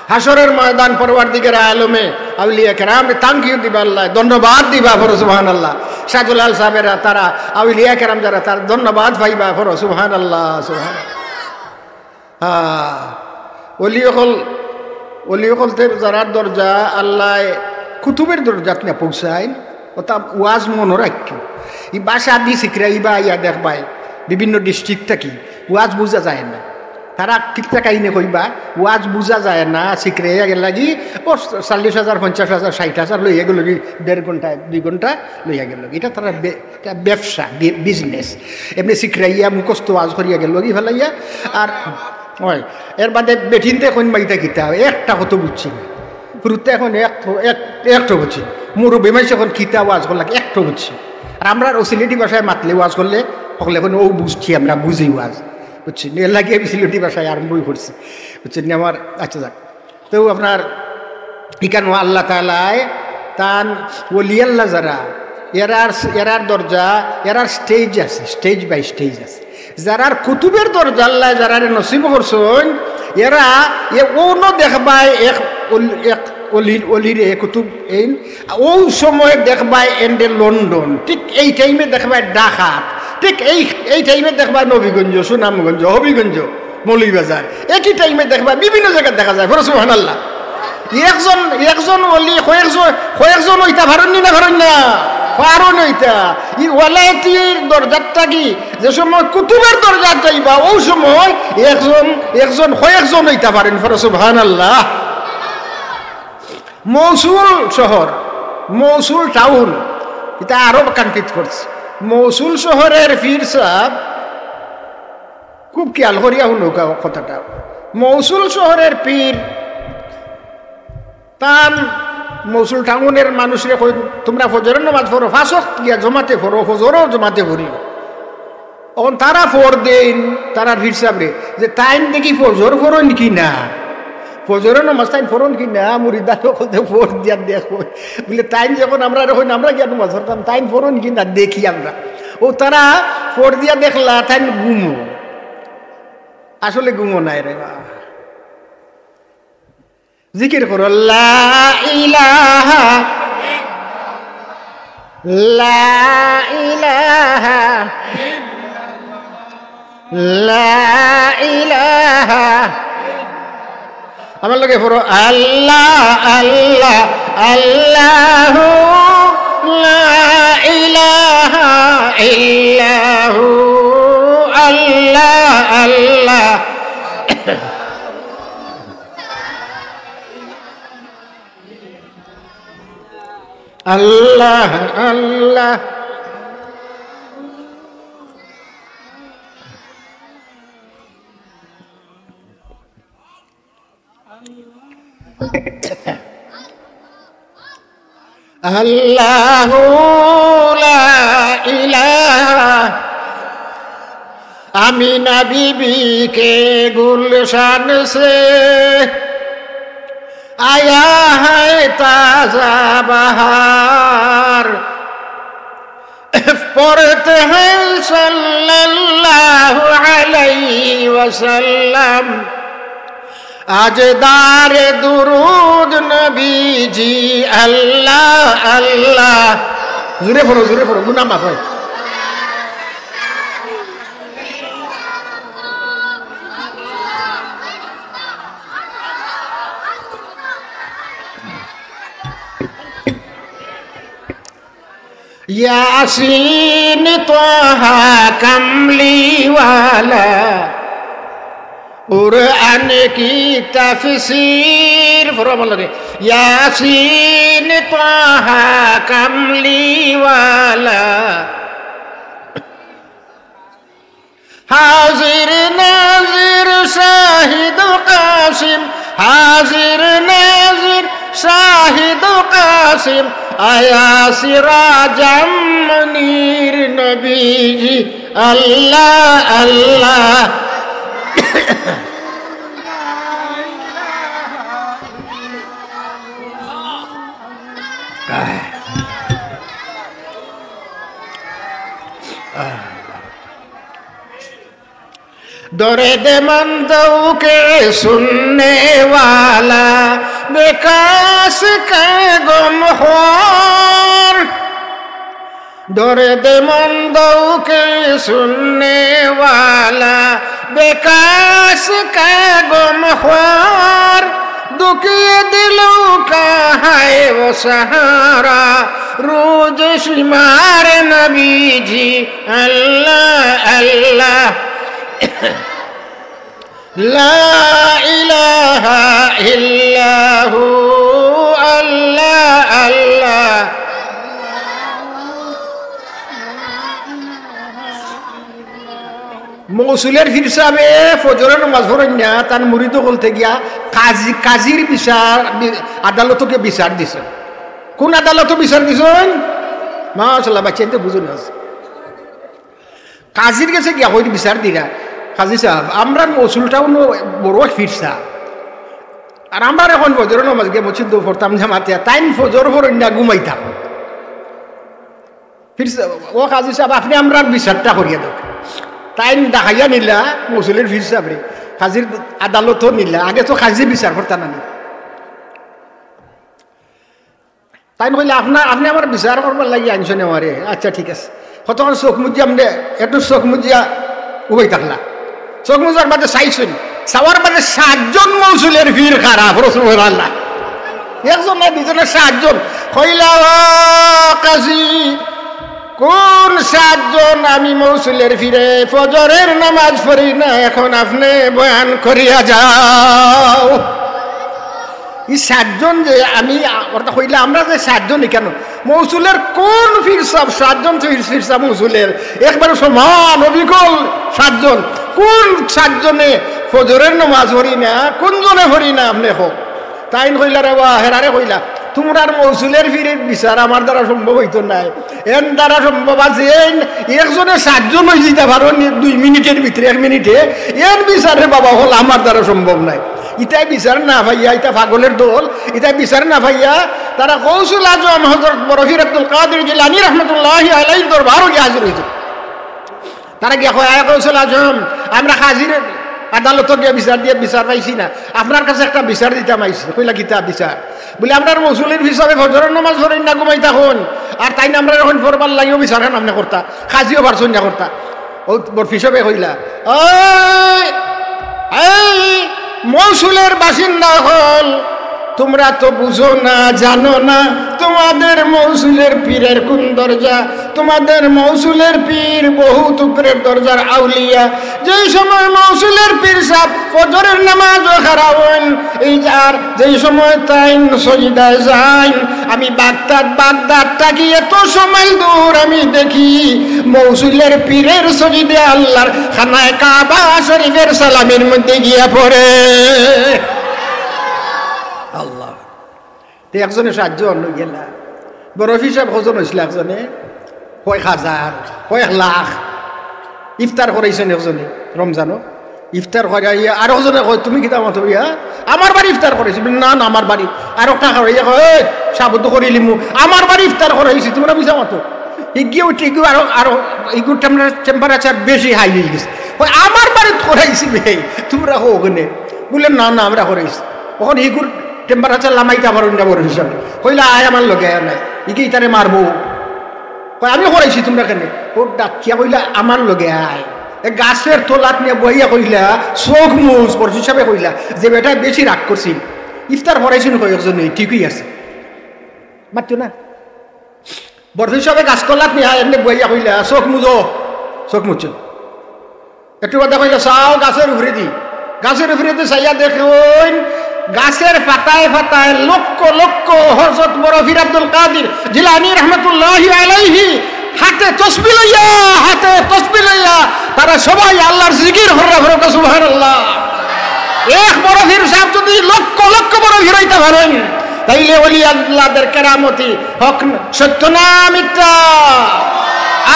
হাশরের ময়দান পরওয়ারদিগারে আলমে আউলিয়া কেরামরে thank you দিবা আল্লাহ, ধন্যবাদ দিবা। পড়ো সুবহানাল্লাহ। শাহজালাল সাহেবেরা তারা, আউলিয়া কেরাম যারা, তারা ধন্যবাদ পাইবা। পড়ো সুবহানাল্লাহ, সুবহানাল্লাহ। হ্যাঁ, ওলি অকল, ওলি অকলতে যারার দরজা আল্লাহ কুতুবের দরজাত নিয়া পৌঁছাইন, অতা ওয়াজ মনো রাখিও। ই ভাষা দি শিখরাইবা, ইয়া দেখবায়, বিভিন্ন ডিস্ট্রিক্ট থাকি ওয়াজ বুঝা যায় না। তারা কিতা কাহিনী কইবা, ওয়াজ বুঝা যায় না, শিখরাইয়া গেল লাগি, ও চল্লিশ হাজার, পঞ্চাশ হাজার, ষাট হাজার লইয়া গেল কি, দেড় ঘন্টা, দুই ঘন্টা লইয়া গেল কি। এটা তারা বে-, এটা ব্যবসা, বি-, বিজনেস। এমনি শিখরাইয়া মুখস্থ ওয়াজ করিয়া গেল কি ফেলাইয়া। আর ওই, এর বাদে বেটিন্তে এখন মাইতা কিতা, একটা কথা বুঝছি না। হুরুতে এখন এক, এক, একটু বুঝছি। মুরব্বি মাইনষে এখন কিতা ওয়াজ করলা, একটু বুঝছি। আর আমরা ও সিলেটি ভাষায় মাতলে, ওয়াজ করলে, হকলে এখন ও বুঝছি, আমরা বুঝি ওয়াজ। বুঝছি? এর লাগি আমি সিলেটি ভাষায় আরম্ভই করছি। বুঝছেন নি আমার? আচ্ছা, যাক। তো আপনার ইকানো আল্লাহ তাআলায় তান ওলি আল্লাহ যারা, এরার, এরার দরজা, এরার স্টেজ আছে, স্টেজ বাই স্টেজ আছে। যারার কুতুবের দরজা আল্লাহ যারারে নসিব করছইন, এরা এ অনো দেখবায় এক অল-, এক অলির, অলিরে কুতুব এইন, ও সময় দেখবায় এন্ডে লন্ডন, ঠিক এই টাইমে দেখবায় ঢাকা, ঠিক এই, এই টাইমে দেখবায় নবীগঞ্জ, সুনামগঞ্জ, হবিগঞ্জ, মৌলভীবাজার, একই টাইমে দেখবায় বিভিন্ন জাগাত দেখা যায়। পড়ো সুবহানাল্লাহ। একজন, একজন অলি কয়েকজন, কয়েকজন অইতা পারইন নি না পারইন না? পারইন অইতা। ই ওয়ালায়াতির দরজাত থাকি যে সময় কুতুবের দরজাত যাইবা, ও সময় একজন, একজন কয়েকজন অইতা পারইন। পড়ো সুবহানাল্লাহ। মৌসুল শহর, মৌসুল টাউন, ইটা আরো কনফিউজ করছে। মৌসুল শহরের পীর সাহেব, খুব খেয়াল করিয়া হুনউক্কা কথাটা। মৌসুল শহরের পীর তান মৌসুল টাউনের মানুষরে কইন, "তুমরা ফজরর নামাজ পড়ো, পাঁচ ওয়াক্ত গিয়া জমাতে পড়ো, ফজরও জমাতে পড়িও।" অখন তারা ফর দেইন, তারার পীর সাহেবরে, যে তাইন দেখি ফজর পড়ইন কি না, ফজরর নামাজ তাইন পড়ইন কি না, মুরিদান অকলতে ফর দিয়া দেখো। বুলে, "তাইন যখন আমরারে কইন, আমরা গিয়া নামাজ পড়তাম, তাইন পড়ইন কি না দেখি আমরা।" ও তারা ফর দিয়া দেখলা, তাইন ঘুমো। আসলে ঘুমো নায় রে বা। জিকির করো, লা ইলাহা, লা ইলাহা, লা ইলাহা। আমার লগে পড়ো, আল্লাহ, আল্লাহ, আল্লাহু, লা ইলাহা ইল্লাহু, আল্লাহ, আল্লাহ। আল্লাহ, আল্লাহ। আল্লাহু লা ইলাহা, আমিনা বিবি কে গুলশান সে আয়া হ্যায় তাজা বাহার। পড়তে হ্যায় সাল্লাল্লাহু আলাইহি ওয়াসাল্লাম। আজ দারে দুরুদ নবীজি আল্লাহ আল্লাহ। জোরে পড়ো, জোরে পড়ো, গুনা মাফ হয়। ইয়াসিন, ত্বাহা, কামলিওয়ালা, কুরআন কি তাফসীর, পড়ো আমার লগে। ইয়াসিন, ত্বাহা, কামলিওয়ালা। হাজির নাজির শাহিদ কাসিম, হাজির নাজির শাহিদ কাসিম, আয়া সিরাজাম মুনির নবীজি, আল্লাহ, আল্লাহ। درد مندوں کے سننے والا، بے کس کا غمخوار۔ درد مندوں کے سننے والا، بے کس کا غمخوار۔ دکھ یہ دلوں کا ہے وہ سہارا، روز شمار نبی جی، اللہ، اللہ۔ لا إله إلا هو، আল্লাহ, আল্লাহ। মৌসুলের পীর সাবে ফজরের নমাজ পড়ইন না, তান মুরিদ অকলতে গিয়া কাজী, কাজীর বিচার, বি-, আদালতো গিয়া বিচার দিছইন। কুন আদালতো বিচার দিছইন? মাশাআল্লাহ, বাচ্চাইন্তে বুঝইন না। কাজীর গেছে গিয়া কইর বিচার দিরা, "কাজী সাব, আমরার মৌসুলটাও নু বড় পীর সাব। আর আমরার অখন ফজরের নমাজ গিয়া মসজিদো পড়তাম জামাতে, তাইন ফজর পড়ইন না, ঘুমাইতা।" পীর সাব, "ও কাজী সাব, আপনে আমরার বিচারটা করিয়া দেউক্কা।" তাইন ডাকাইয়া নিলা মৌসুলের পীর সাবরে, কাজীর আদালতো নিলা। আগে তো কাজী বিচার করতা না নি। তাইন কইলা, "আপনে, আপনে আমার বিচার করবার লাগি আনছইন আমারে। আচ্ছা, ঠিক আছে।" কতক্ষণ চোখ মুজিয়া আমনে, একটু চোখ মুজিয়া উবাই থাকলা। চোখ মুজার বাদে চাইছইন, চাওয়ার বাদে সাতজন মৌসুলের পীর খাড়া, সুবহানাল্লাহ। একজন না, দুইজনে, সাতজন। কইলা, "ও কাজী, কোন সাতজন আমি মৌসুলের পীরে ফজরের নামাজ পড়ি না, এখন আপনে বয়ান করিয়া যাও।" ই সাতজন যে আমি, অর্থাৎ কইলা, আমরা যে সাতজন এখানো, মৌসুলের কোন পীর সাব, সাতজন পীর, পীর সাব মৌসুলের, একবারে সমান, অবিকল সাতজন, কোন সাতজনে ফজরের নামাজ পড়ি না, কোন জনে পড়ি না, আপনে কও। তাইন কইলা, "রে বা, হেরারে কইলা, তুমরার মৌসুলের পীরের বিচার আমার দ্বারা সম্ভব অইতো নায়।" এন দ্বারা সম্ভব আছে, এন একজনে সাতজন অইযিতা পারো নি দুই মিনিটের ভিতরে, এক মিনিটে, এন বিচারে বাবা অকল আমার দ্বারা সম্ভব নায়। ইতায় বিচার না পাইয়া, ইতা পাগলের দল, ইতায় বিচার না পাইয়া তারা গৌসুল আজম হযরত বড় পীর আব্দুল কাদের জিলানী রহমতুল্লাহি আলাইহির দরবারো গিয়া হাজির অইছে। তারা গিয়া কয়, "আয় গৌসুল আজম, আমরা কাজীর আদালতো গিয়া বিচার দিয়া বিচার পাইছি না, আপনার কাছে একটা বিচার দিতাম আইছি।" কইলা, "কিতা বিচার?" বুলে, "আমরার মৌসুলের পীর সাবে ফজরের নামাজ পড়ইন না, ঘুমাইতা অখন, আর তাইন আমরারে অখন পড়বার লাগিও বিচারখান আপনে করতা, কাজীও পারছইন না করতা।" অউ বড় পীর সাবে কইলা, "ওই, এই মৌসুলের বাসিন্দা অকল, তুমরা তো বুঝো না, জানো না, তোমাদের মৌসুলের পীরের কোন দরজা। তোমাদের মৌসুলের পীর বহুত উপরের দরজার আউলিয়া। যেই সময় মৌসুলের পীর সাব ফজরের নামাজো খাড়া অইন, এই আর যেই সময় তাইন সজিদায় যাইন, আমি বাগদাদ, বাগদাদ থাকি এত সময় দূর আমি দেখি, মৌসুলের পীরের সজিদে আল্লাহর খানায় কাবা শরীফের সালামির মধ্যে গিয়া পড়ে।" আল্লাহ। তে একজনে সাতজন অইগেলা। বড় পীর সাব কয়জন অইছলা একজনে? কয়েক হাজার, কয়েক লাখ। ইফতার করাইছইন একজনে রমজানো। ইফতার করাইয়া আরকজনে কয়, "তুমি কিতা মাতো ইয়া? আমার বাড়ি ইফতার করাইছি।" বলে, "না, না, আমার বাড়ি।" আরকটা কয়, ইয়া কয়, "এই, সাবুদ্দ করিলিমু, আমার বাড়ি ইফতার করাইছি, তুমরা মিছা মাতো।" ইগিয়ে উঠি, ইগু আরো, আরো, ইগুর টেম্পারে-, temperature বেশি high অইগেছে। কয়, "আমার বাড়িত করাইছি বে, তুমরা কও কেনে?" বুলে, "না, না, আমরা করাইছি।" অখন ইগুর temperature লামাইতা পারইন না বড় পীর সাবে। কইলা, "আয় আমার লগে আয় না।" ইগি ইতারে মারবো। কয়, "আমি করাইছি, তুমরা কেনে?" ও ডাকিয়া কইলা, "আমার লগে আয়।" এ গাছর তলাত নিয়া বইয়া কইলা, "চউখ মুজ।" বড় পীর সাবে কইলা যে বেটায় বেশি রাগ করছিল, "ইফতার করাইছইন কয়েকজনে, ঠিকই আছে।" মাততো না। বরফির সাবে গাছতলাত নিয়া এমনে বইয়া কইলা, "চোখ মুজো, চোখ মুজো।" একটু বাদে কইলা, "চাও গাছর উপরেদি।" গাছর উপরেদি চাইয়া দেখইন, গাছর পাতায় পাতায় লক্ষ লক্ষ হযরত বরফির আব্দুল কাদির জিলানী রহমতুল্লাহি আলাইহি হাতে তসবি লইয়া, হাতে তসবি লইয়া তারা সবাই আল্লাহর জিকির কররা, কররা, সুবহানাল্লাহ। এক বরফির সাব যদি লক্ষ লক্ষ বরফির অইতা পারইন, তাইলে ওলি আল্লাহদের কেরামতি হক ন-, সত্য না মিথ্যা?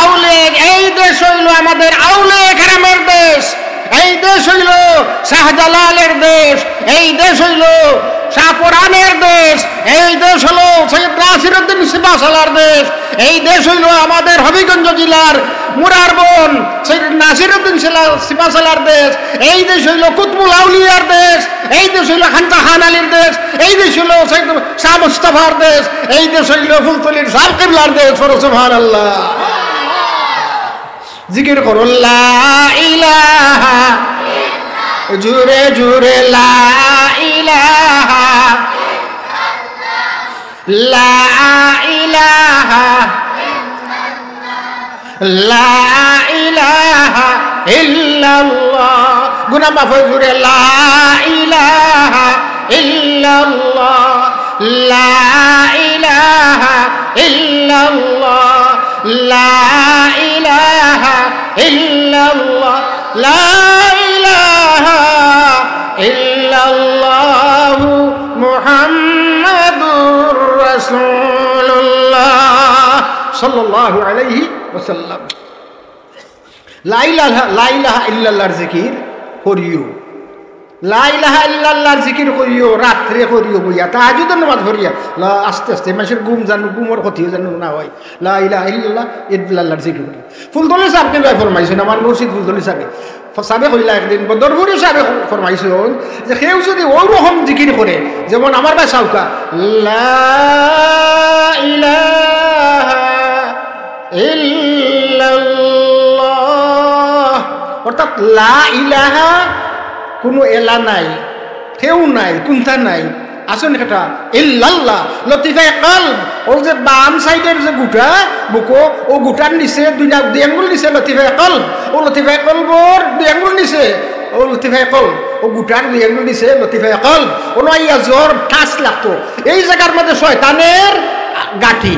আউলে, এই দেশ অইলো আমাদের আউলে কেরামের দেশ, এই দেশ অইলো শাহজালালের দেশ, এই দেশ অইলো শাহপরানের দেশ, এই দেশ অইলো সৈয়দ নাসিরউদ্দিন সিপাহসালার দেশ, এই দেশ অইলো আমাদের হবিগঞ্জ জেলার মুরারবন সৈয়দ নাসিরউদ্দিন সিলা-, সিপাহসালার দেশ, এই দেশ অইলো কুতুবুল আউলিয়ার দেশ, এই দেশ অইলো খানকা খান আলীর দেশ, এই দেশ অইলো সৈয়দ শাহ মুস্তাফার দেশ, এই দেশ অইলো ফুলতলির শাহ কিবলার দেশ। পড়ো সুবহানাল্লাহ। জিকির করো লা ইলাহা, জোরে জোরে লা ইলাহা, লা ইলাহা, লা ইলাহা ইল্লাল্লাহ। গুনা মাফ অয়, জোরে লা ইলাহা ইল্লাল্লাহ, লা ইলাহা ইল্লাল্লাহ, লা ইলাহা ইল্লাল্লাহ, লা ইলাহা ইল্লাল্লাহু মুহাম্মাদুর রাসূলুল্লাহ সাল্লাল্লাহু আলাইহি ওয়াসাল্লাম। লা ইলাহা, লা ইলাহা ইল্লাল্লাহর জিকির করিও। লা ইলাহা ইল্লাল্লাহর জিকির করিও, রাত্রে করিও বইয়া, তাহাজ্জুদের নামাজ পড়িয়া। লা, আস্তে আস্তে মানুষের ঘুম যেন, ঘুমর ক্ষতিও যেন না হয়। লা ইলাহা ইল্লাল্লাহ, ইল্লাল্লাহর জিকির করিও। ফুলতলি সাব কিবলায় ফরমাইছইন, আমার মুর্শিদ ফুলতলি সাবে। সাবে কইলা একদিন, বদরপুরি সাবে ফরমাইছইন যে কেউ যদি অউ রকম জিকির করে, যেমন আমার ভাই চাউক্কা, লা ইলাহা ইল্লাল্লাহ। অর্থাৎ লা ইলাহা, কুনু এলা নাই, কেউ নাই, কুন্তা নাই, আছইন একটা, ইল্লাল্লাহ, লতিফায়ে কলব। অউ যে বাম সাইডর যে গুটা, বুকো, অউ গুটার নিচে দুই না-, দুই আঙ্গুল নিচে লতিফায়ে কলব, অউ লতিফায়ে কলবর দুই আঙ্গুল নিচে, অউ লতিফায়ে কলব, অউ গুটার দুই আঙ্গুল নিচে লতিফায়ে কলব, অনো আইয়া জোর ঠাস লাগতো। এই জাগার মধ্যে শয়তানের গাঁটি।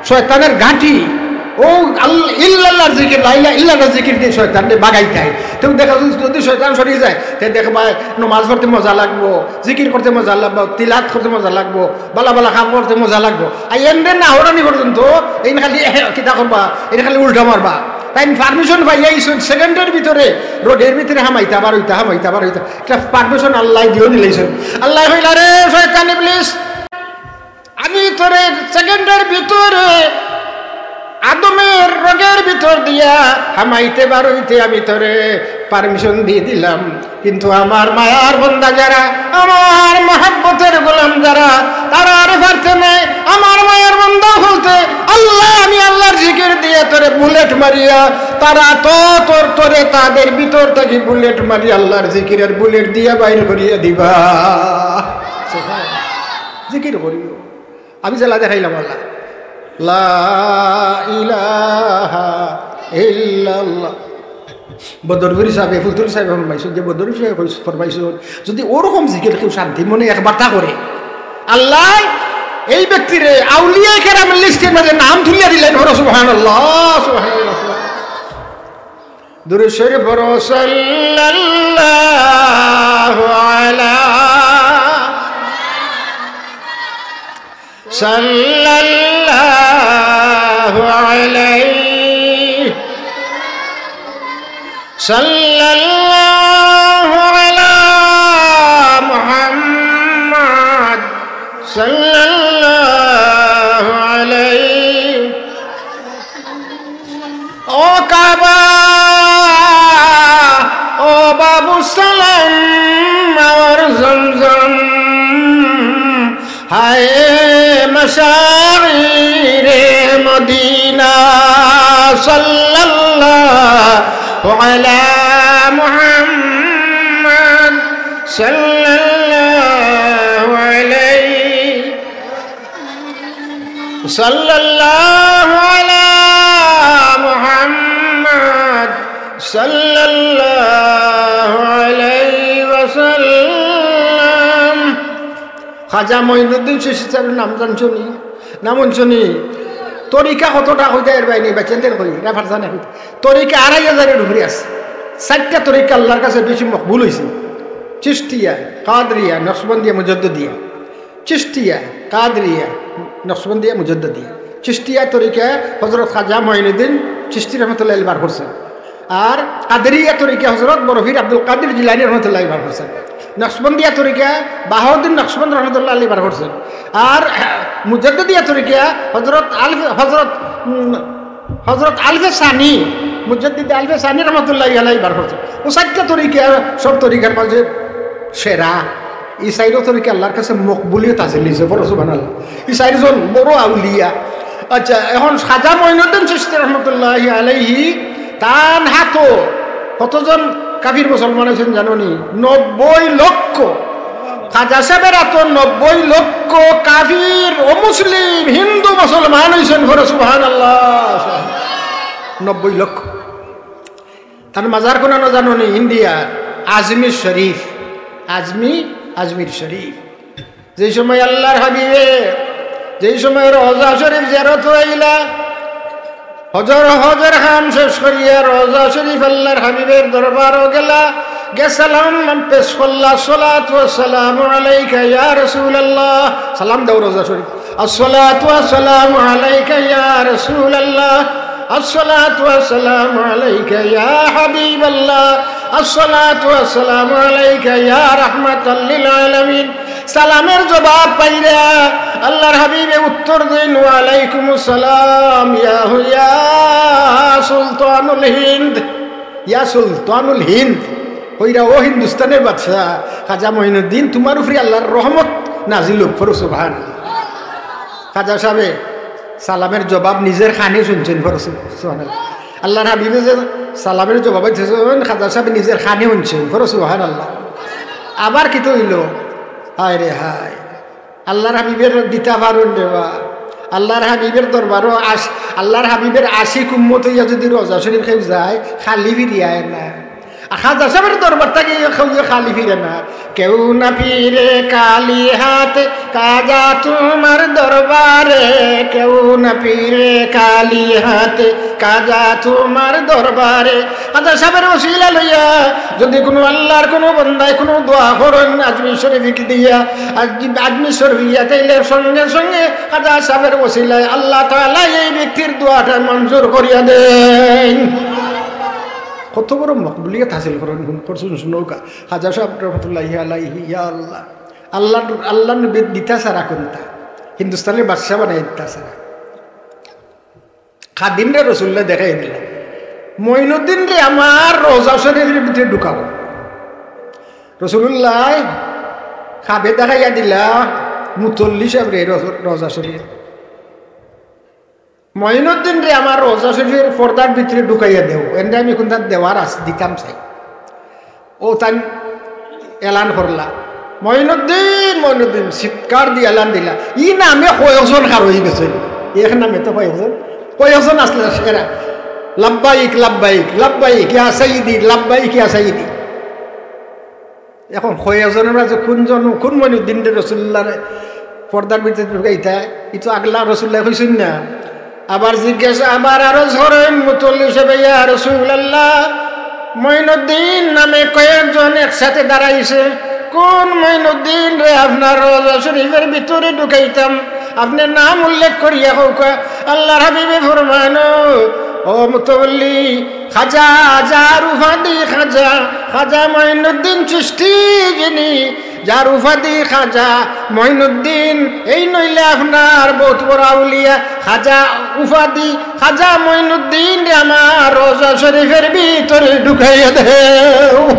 শয়তানের গাঁটি, অউ আল-, ইল্লাল্লাহর জিকির, লা ইলাহা ইল্লাল্লাহর জিকির দিয়া শয়তানরে ভাগাইতায়। তেউ দেখা যায়, যদি শয়তান সরি যায়, তে দেখবায় নমাজ পড়তে মজা লাগবো, জিকির করতে মজা লাগবো, তিলাওয়াত করতে মজা লাগবো, বালা বালা কাম করতে মজা লাগবো। আর এমনে না হরানি পর্যন্ত এইন খালি, এহ, কিতা করবা, এইন খালি উল্টা মারবা। তাইন permission পাইয়া আইছইন, সেকেন্ডর ভিতরে রোগের ভিতরে হামাইতা বারইতা, হামাইতা বারইতা। একটা permission আল্লায় দিও দিলাইছইন। আল্লায় কইলা, "রে শয়তান ইবলিস, আমি তোরে সেকেন্ডর ভিতরে আদমের রোগের ভিতর দিয়া হামাইতে বারইতে আমি তোরে permission দিয়া দিলাম, কিন্তু আমার মায়ার বান্দা যারা, আমার মহব্বতের গোলাম যারা, তারা আরে পারতে নাই। আমার মায়ার বান্দা বলতে আল্লাহ, আমি আল্লাহর জিকির দিয়া তোরে বুলেট মারিয়া, তারা তো তোর, তোরে তাদের ভিতর থাকি বুলেট মারি আল্লাহর জিকিরের বুলেট দিয়া বাইর করিয়া দিবা।" জিকির করিও। আমি যেলা দেখাইলাম আল্লাহ। লা ইলাহা ইল্লাল্লাহ। বদরপুরি সাবে, ফুলতলি সাবে ফরমাইছইন, যে বদরপুরি সাবে ফরমাইছইন, যদি ওরকম জিকির কেউ শান্তি মনে একবার তা করে, আল্লায় এই ব্যক্তিরে আউলিয়া কেরামের লিস্টের মাঝে নাম তুলিয়া দিলাইন। পড়ো সুবহানাল্লাহ, সুবহানাল্লাহ, সুবহানাল্লাহ। দুরূদ শরীফ পড়ো, সাল্লাল্লাহু আলা, সাল্লাল্লাহু আলাইহি, সাল্লাল্লাহু আলা মুহাম্মাদ, সাল্লাল্লাহু আলাইহি। ও কাবা, ও বাবু সালাম, আমার জমজম, হায় মশাইরে মদিনা, সাল্লাল্লাহু আলা মুহাম্মাদ, সাল্লাল্লাহু আলাইহি। সাল্লাল্লাহু আলা মুহাম্মদ সাল্লাল্লাহু আলাইহি ওয়াসাল্লাম। খাজা মঈনুদ্দিন চিশতি সাহেবের নাম জানছো নি? নাম হুনছো নি? তরিকা কতটা কইতা এর বাইরে বাচ্চাদের কই, রেফার জানে কই। তরিকা আড়াই হাজারের উপরে আছে। চারটা তরিকা আল্লাহর কাছে বেশি মকবুল হইছে। চিশতিয়া, কাদরিয়া, নকশবন্দিয়া, মুজাদ্দিদিয়া। চিশতিয়া, কাদরিয়া, নকশবন্দিয়া, মুজাদ্দিদিয়া। চিশতিয়া তরিকা হযরত খাজা মঈনুদ্দিন চিশতি রহমতুল্লাহ আলাইহি বার করছেন। আর কাদরিয়া তরিকা হযরত বড় পীর আব্দুল কাদির জিলানী রহমতুল্লাহ আলাইহি বার করছেন। নকশবন্দিয়া তরিকা বাহাউদ্দিন নকশবন্দ রহমতুল্লাহ আলাইহি বার করছেন। আর মুজাদ্দিদিয়া তরিকা হযরত আলফে, হযরত, উম, হযরত আলফে সানি, মুজাদ্দিদ আলফে সানি রহমতুল্লাহ আলাইহি বার করছেন। ও চারটা তরিকা সব তরিকার মাঝে সেরা। এই চাইরো তরিকা আল্লাহর কাছে মকবুলিয়ত হাসিল হইছে, বড় সুবহানাল্লাহ। এই চাইরজন বড় আউলিয়া। আচ্ছা, এখন খাজা মঈনুদ্দিন চিশতি রহমতুল্লাহ আলাইহি, তান হাতো কতজন কাফির মুসলমান হইছেন জানো নি? নব্বই লক্ষ। খাজা সাহেবের হাতো নব্বই লক্ষ কাফির, অমুসলিম, হিন্দু মুসলমান হইছেন, বড় সুবহানাল্লাহ। নব্বই লক্ষ। তান মাজার কোনানো জানো নি? ইন্ডিয়া, আজমির শরীফ, আজমি, আজমির শরীফ। যেই সময় আল্লাহর হাবিবে, যেই সময় রওজা শরীফ জিয়ারত আইলা, হজর, হজর কাম শেষ করিয়া রওজা শরীফ আল্লাহর হাবিবের দরবারো গেলা, গে সালাম পেশ করলা, "আসসালাতু ওয়াসসালামু আলাইকা ইয়া রাসূলুল্লাহ।" সালাম দাও রওজা শরীফ, "আসসালাতু ওয়াসসালামু আলাইকা ইয়া রাসূলুল্লাহ।" الصلاة والسلام عليك يا حبيب الله، الصلاة والسلام عليك يا رحمة للعالمين। সালামের জবাব পাইরা আল্লাহর হাবিবে উত্তর দেন, "ওয়ালাইকুমুস সালাম ইয়া, ইয়া সুলতানুল হিন্দ, ইয়া সুলতানুল হিন্দ।" কইরা, "ও হিন্দুস্তানের বাদশা খাজা মঈনুদ্দিন, তুমার উপরে আল্লাহর রহমত নাজিল হোক।" পড়ো সুবহান। খাজা সাহেবে সালামের জবাব নিজের কানে হুনছেন, পড়ো সুবহানাল্লাহ। আল্লাহর হাবিবে যে সালামের জবাব দিতেছেন, খাজা সাহেবে নিজের কানে হুনছেন, পড়ো সুবহানাল্লাহ। আবার কিতা অইলো? হায় রে হায়, আল্লাহর হাবিবের দিতা পারইন রে বা। আল্লাহর হাবিবের দরবারো আশ-, আল্লাহর হাবিবের আশিক উম্মত অইয়া যদি রওজা শরীফ কেউ যায়, খালি ফিরিয়া আয় না। আর খাজা সাহেবের দরবার থাকি কেউ খালি ফিরে না। কেউ না ফিরে খালি হাতে খাজা তুমার দরবারে, কেউ না ফিরে খালি হাতে খাজা তুমার দরবারে। খাজা সাহেবের ওসিলা লইয়া যদি কুনু আল্লাহর কুনু বন্দায় কুনু দোয়া করইন আজমির শরীফ দিয়া, আজ-, আজমির শরীফ দিয়া, তাইলে সঙ্গে সঙ্গে খাজা সাহেবের ওসিলায় আল্লাহ তাআলা এই ব্যক্তির দোয়াটা মঞ্জুর করিয়া দেন। কত বড় মকবুলিয়ত হাসিল করইন, হুন-, করছইন, হুনউক্কা। খাজা সাহেব রহমতুল্লাহি আলাইহি, ইয়া আল্লাহ। আল্লাহ, আল্লাহ নবীর দিতা ছাড়া কুনটা? হিন্দুস্তানের বাদশা বানাই দিতা ছাড়া। খাদিমরে রসুল্লায় দেখাই দিলা, "মঈনুদ্দিনরে আমার রওজা শরীফের ভিতরে ঢুকাও।" রসুলুল্লায় খাবে দেখাইয়া দিলা মুতল্লি সাহেবরে রওজা, রওজা শরীফ। "মঈনুদ্দিনরে আমার রওজা শরীফের পর্দার ভিতরে ঢুকাইয়া দেও, এনরে আমি কুনটা দেওয়ার আছে, দিতাম চাই।" ও তাইন এলান করলা, "মঈনুদ্দিন, মঈনুদ্দিন", চিৎকার দিয়া এলান দিলা। ই নামে কয়েকজন খাড়া অই গেছে, এক নামে তো কয়েকজন, কয়েকজন আছলা এরা, "লাব্বাইক, লাব্বাইক, লাব্বাইক ইয়া সাইয়্যিদি, লাব্বাইক ইয়া সাইয়্যিদি।" এখন কয়েকজনের মাঝে কুনজন, কুন মঈনুদ্দিনরে রসুলুল্লায় পর্দার ভিতরে ঢুকাইতা, ই তো আগলা রসুলুল্লায় কইছইন না। আবার জিজ্ঞাসা, আবার আরজ করইন মুতল্লি সাহেবে, "ইয়া রাসূলুল্লাহ, মঈনুদ্দিন নামে কয়েকজন একসাথে দাঁড়াইছে, কুন মঈনুদ্দিনরে আপনার রওজা শরীফের ভিতরে ঢুকাইতাম? আপনে নাম উল্লেখ করিয়া কউক্কা।" আল্লাহর হাবিবে ফরমাইন, "ও মুতল্লি, খাজা, যার উপাধি খাজা, খাজা মঈনুদ্দিন চিশতি যিনি, যার উপাধি খাজা মঈনুদ্দিন, এইন অইলা আপনার বউত বড় আউলিয়া। খাজা উপাধি, খাজা মঈনুদ্দিনরে আমার রওজা শরীফের ভিতরে ঢুকাইয়া দেও।"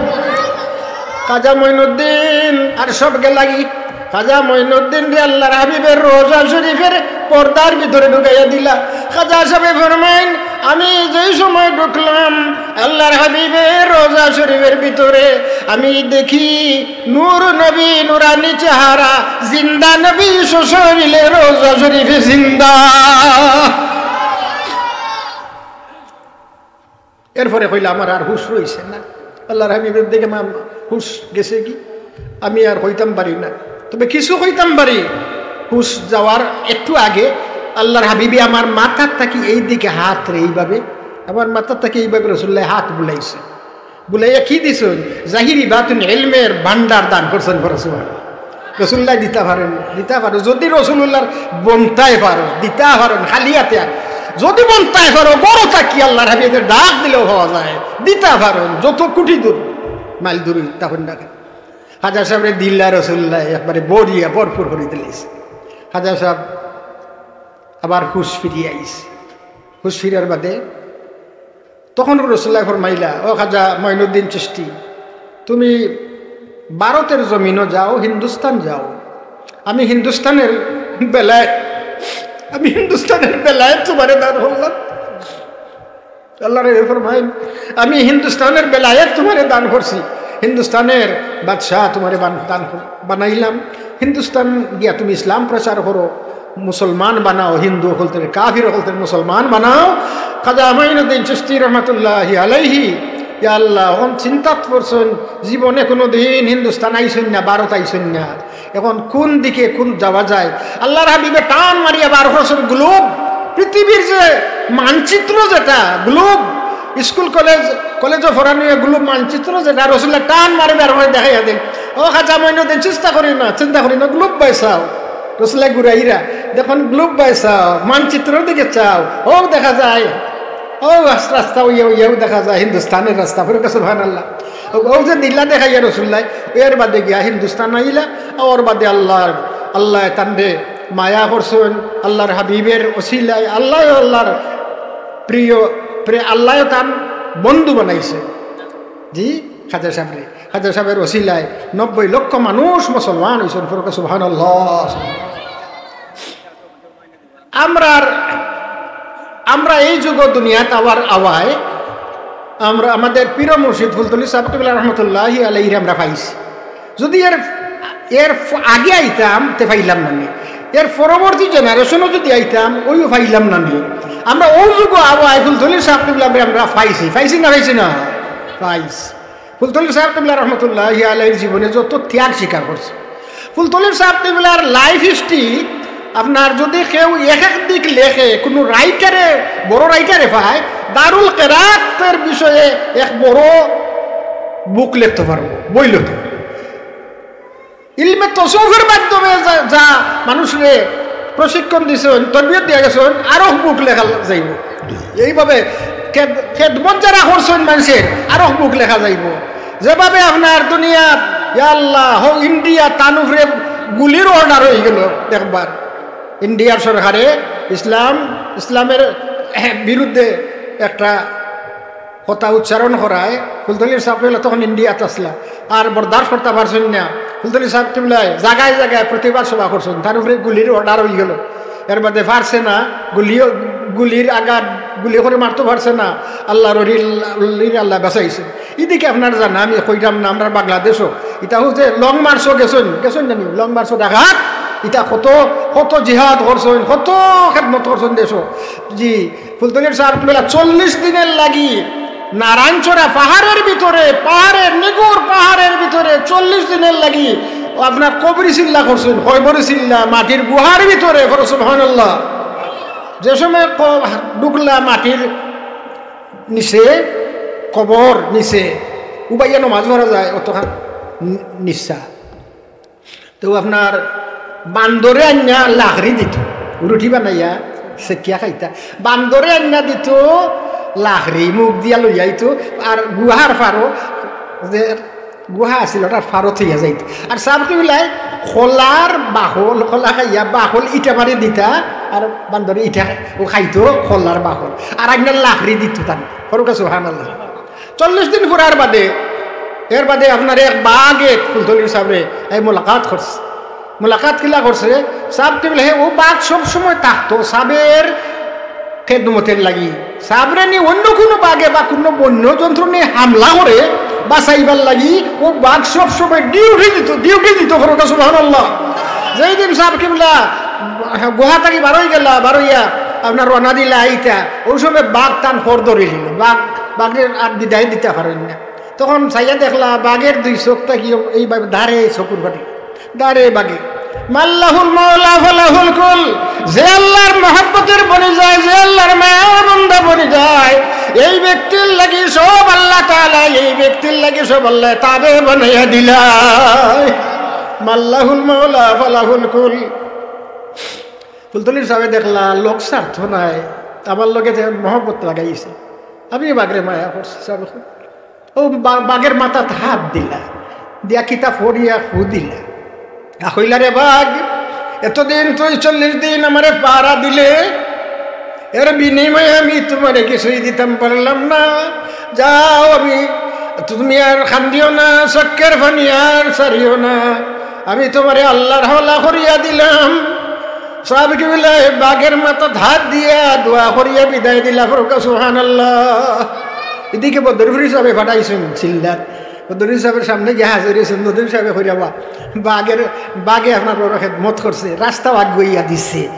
খাজা মঈনুদ্দিন আর সব গেলাগি। খাজা মঈনুদ্দিনরে আল্লাহর হাবিবের রওজা শরীফের পর্দার ভিতরে ঢুকাইয়া দিলা। খাজা সাহেবে ফরমাইন, আমি যেই সময় ঢুকলাম আল্লাহর হাবিবের রওজা শরীফের ভিতরে, আমি দেখি নূর নবী, নুরানি চেহারা, জিন্দা নবী সশরীরে রওজা শরীফে জিন্দা। এরপরে কইলা, "আমার আর হুশ রইছে না।" আল্লাহর হাবিবের দিকে মা-, হুশ গেছে কি? আমি আর কইতাম পারি না, তবে কিছু কইতাম পারি। হুশ যাওয়ার একটু আগে আল্লাহর হাবিবে আমার মাথার থাকি এই দিকে হাত রে, এইভাবে, আমার মাথার থাকি এইভাবে রসুল্লাহ হাত বুলাইছে। বুলাইয়া কি দিছইন? জাহিরি বাতিন ইলমের ভান্ডার দান করছইন, পড়ো সুবহানাল্লাহ। রসুল্লাহ দিতা পারইন, দিতা পারইন। যদি রসুলুল্লাহর বনতায় পারো, দিতা পারইন, খালি হাতে আর। যদি বনতায় পারো, ঘরো থাকি আল্লাহর হাবিবের ডাক দিলেও পাওয়া যায়, দিতা পারইন, যত কোটি দূর, মাইল দূর থাকইন না কেন। খাজা সাহেবরে দিলা রসুল্লাহ একবারে ভরিয়া ভরপুর করি দিলাইছে। খাজা সাহেব আবার হুশ ফিরিয়া আইছে। হুশ ফিরার বাদে তখন রসুল্লাহ ফরমাইলা, "ও খাজা মঈনুদ্দিন চিশতি, তুমি ভারতের জমিনো যাও, হিন্দুস্তান যাও। আমি হিন্দুস্তানের বেলায়, আমি হিন্দুস্তানের বেলায় তোমারে দান করলাম।" আল্লাহর হাবিবে ফরমাইন, "আমি হিন্দুস্তানের বেলায় তোমারে দান করছি, হিন্দুস্তানের বাদশাহ তোমারে বান-, দান কর-, বানাইলাম। হিন্দুস্তান গিয়া তুমি ইসলাম প্রচার করো, মুসলমান বানাও, হিন্দু অকলতরে, কাফির অকলতরে মুসলমান বানাও।" খাজা মঈনুদ্দিন চিশতি রহমতুল্লাহি আলাইহি, ইয়া আল্লাহ, অখন চিন্তাত পড়ছইন, জীবনে কুনুদিন হিন্দুস্তান আইছইন না, ভারত আইছইন না, অখন কুন দিকে কুন যাওয়া যায়। আল্লাহর হাবিবে টান মারিয়া বার করছইন গ্লোব, পৃথিবীর যে মানচিত্র যেটা, গ্লোব, স্কুল কলেজ, কলেজো পড়ানিয়া গ্লোব মানচিত্র যেটা, রসুল্লাহ টান মারি বার করি দেখাইয়া দিন, "ও খাজা মঈনুদ্দিন, চিন্তা করি না, চিন্তা করি না, গ্লোব বায় চাও।" রসুল্লাহ ঘুরাইরা, "দেখইন গ্লোব বায় চাও, মানচিত্রর দিকে চাও, অউ দেখা যায়, অউ রাস-, রাস্তা অইয়া অইয়াউ দেখা যায় হিন্দুস্তানের রাস্তা।" পড়ো সুবহানাল্লাহ। অউ, অউ যে দিলা দেখাইয়া রসুল্লাহ, এর বাদে গিয়া হিন্দুস্তান আইলা, অর বাদে আল্লাহর, আল্লাহ তানরে মায়া করছইন, আল্লাহর হাবিবের ওসিলায়, আল্লাহ, আল্লাহর প্রিয়, প্রিয়, আল্লাহ তান বন্ধু বানাইছে। জি, খাজা সাহেবরে, খাজা সাহেবের ওসিলায় নব্বই লক্ষ মানুষ মুসলমান অইছইন। পড়ো সুবহানাল্লাহ। আমরার, আমরা এই যুগ দুনিয়াত আওয়ার আওয়ায় আমরা আমাদের পীর মুর্শিদ ফুলতলি সাহেব কিবলা রহমতুল্লাহি আলাইহিরে আমরা পাইছি। যদি এর, এর ফ-, আগে আইতাম, তে পাইলাম না নি। এর পরবর্তী জেনারেশনও যদি আইতাম, অইও পাইলাম না নি। আমরা অউ যুগ আওয়ায় ফুলতলি সাহেব কিবলারে আমরা পাইছি, পাইছি না পাইছি না? পাইছি। ফুলতলি সাহেব কিবলা রহমতুল্লাহি আলাইহির জীবনে যত ত্যাগ স্বীকার করছে, ফুলতলি সাহেব কিবলার লাইফ হিস্ট্রি আপনার যদি কেউ এক এক দিক লেখে, কুনু রাইটারে, বড় রাইটারে পায়, দারুল কেরাতের বিষয়ে এক বড় বুক লেখতে পারবো, বই লেখতে পারবো। ইলমে তসৌফের মাধ্যমে যা, যা মানুষরে প্রশিক্ষণ দিছইন, তরবিয়ত দিয়া গেছইন, আরো বুক লেখা যাইবো। এইভাবে খেদ-, খেদমত যারা করছইন মানুষের, আরো বুক লেখা যাইবো। যেভাবে আপনার দুনিয়াত, ইয়া আল্লাহ, হো ইন্ডিয়া তান উপরে গুলির অর্ডার অইগেলো একবার। ইন্ডিয়ার সরকারে ইসলাম, ইসলামের বিরুদ্ধে একটা কথা উচ্চারণ করায়, ফুলতলির সাহেব কিবলা তখন ইন্ডিয়াত আছলা, আর বরদাস্ত করতা পারছইন না। ফুলতলি সাহেব কিবলায় জাগায় জাগায় প্রতিবাদ সভা করছইন, তান উপরে গুলির অর্ডার অইগেলো। এর বাদে পারছে না, গুলিও, গুলির আঘাত, গুলি করি মারতো পারছে না, আল্লাহর অলির, অলির আল্লায় বাঁচাইছে। ইদিকে আপনার জানা আমি কইরাম না, আমরার বাংলাদেশও ইতা অইছে লং মার্চও গেছইন, গেছইন না নি? লং মার্চও ডাকাত, ইতা কত, কত জিহাদ করছইন, কত খেদমত করছইন দেশও। জি, ফুলতলির সাহেব কিবলা চল্লিশ দিনের লাগি নারায়ণচূড়া পাহাড়ের ভিতরে, পাহাড়ের নিগূঢ় পাহাড়ের ভিতরে চল্লিশ দিনের লাগি আপনার কবরি চিল্লা করছইন, কবরি চিল্লা, মাটির গুহার ভিতরে, পড়ো সুবহানাল্লাহ। যে সময় ক-, ঢুকলা মাটির নিচে, কবর নিচে, উবাইয়া নমাজ পড়া যায়, অতখান নি-, নিচা। তো আপনার বান্দরে আনিয়া লাকড়ি দিত, রুটি বানাইয়া সেকিয়া খাইতা। বান্দরে আনিয়া দিত লাকড়ি, মুখ দিয়া লইয়া আইতো, আর গুহার পারো, যে গুহা আছিল, ওটার পারো থইয়া যাইত। আর সাহেব কিবলায় কলার বাকল, কলা খাইয়া বাকল ইটা মারি দিতা, আর বান্দরে ইটা ও খাইতো কলার বাকল, আর আনিয়া লাকড়ি দিত তান। পড়ো সুবহানাল্লাহ। চল্লিশ দিন ফুরার বাদে, এর বাদে আপনার এক বাঘে ফুলতলির সাহেবরে এই মোলাকাত করছে। মোলাকাত কিলা করছে? সাহেব কিবলা, হে, ও বাঘ সব সময় থাকতো। সাহেবের খেদমতের লাগি। সাবরে নি অন্য কোনো বাঘে বা কোনো বন্য জন্তু নি হামলা করে বাঁচাইবার লাগি, ও বাঘ সব সময় ডিউটি দিত, ডিউটি দিত, ফরকা সুবহানাল্লাহ। যেই দিন সাব কিবলা গুহা থাকি বারই গেলা, বারইয়া আপনার রওনা দিলা আইতা, ওই সময় বাঘ তান খর ধরিলিল, বাঘ, বাঘরে আর বিদায় দিতা পারইন না। তখন চাইয়া দেখলা বাঘের দুই চোখ থাকি এইভাবে ধারে চকুর পানি, ধারে বাঘে। মাল্লাহুল মাওলা ফালাহুল কুল, যে আল্লাহর মহব্বতের বনি যায়, যে আল্লাহর মায়ার বান্দা বনি যায়, এই ব্যক্তির লাগি সব আল্লাহ তাআলা, এই ব্যক্তির লাগি সব আল্লাহ তাবে বানাইয়া দিলায়। মাল্লাহুল মাওলা ফালাহুল কুল। ফুলতলির সাবে দেখলা লোক স্বার্থ নাই, আমার লগে যে মহব্বত লাগাইছে, আমি বাঘরে মায়া করছি সাবে। ও বা-, বাঘের মাথাত হাত দিলা, দিয়া কিতা ফড়িয়া ফু দিলা। আ, কইলা, "রে বাঘ, এতদিন তুই চল্লিশ দিন আমারে পাহারা দিলে, এর বিনিময়ে আমি তোমারে কিছুই দিতাম পারলাম না। যাও, আমি, তুমি আর কান্দিও না, চক্কর পানি আর ছাড়িও না, আমি তোমারে আল্লাহর হাওলা করিয়া দিলাম।" সাব কিবলায় বাঘের মাথাত হাত দিয়া দোয়া করিয়া বিদায় দিলা, ফরকা সুবহানাল্লাহ। এদিকে বদরপুরি সাবে পাঠাইছইন চিল্লাত। বদরপুরি সাবের সামনে গিয়া হাজির অইছইন। বদরপুরি সাবে কইরা, "বা, বাঘের, বাঘে আপনার বড় খেদমত করছে, রাস্তাও আগুয়াইয়া দিছে।"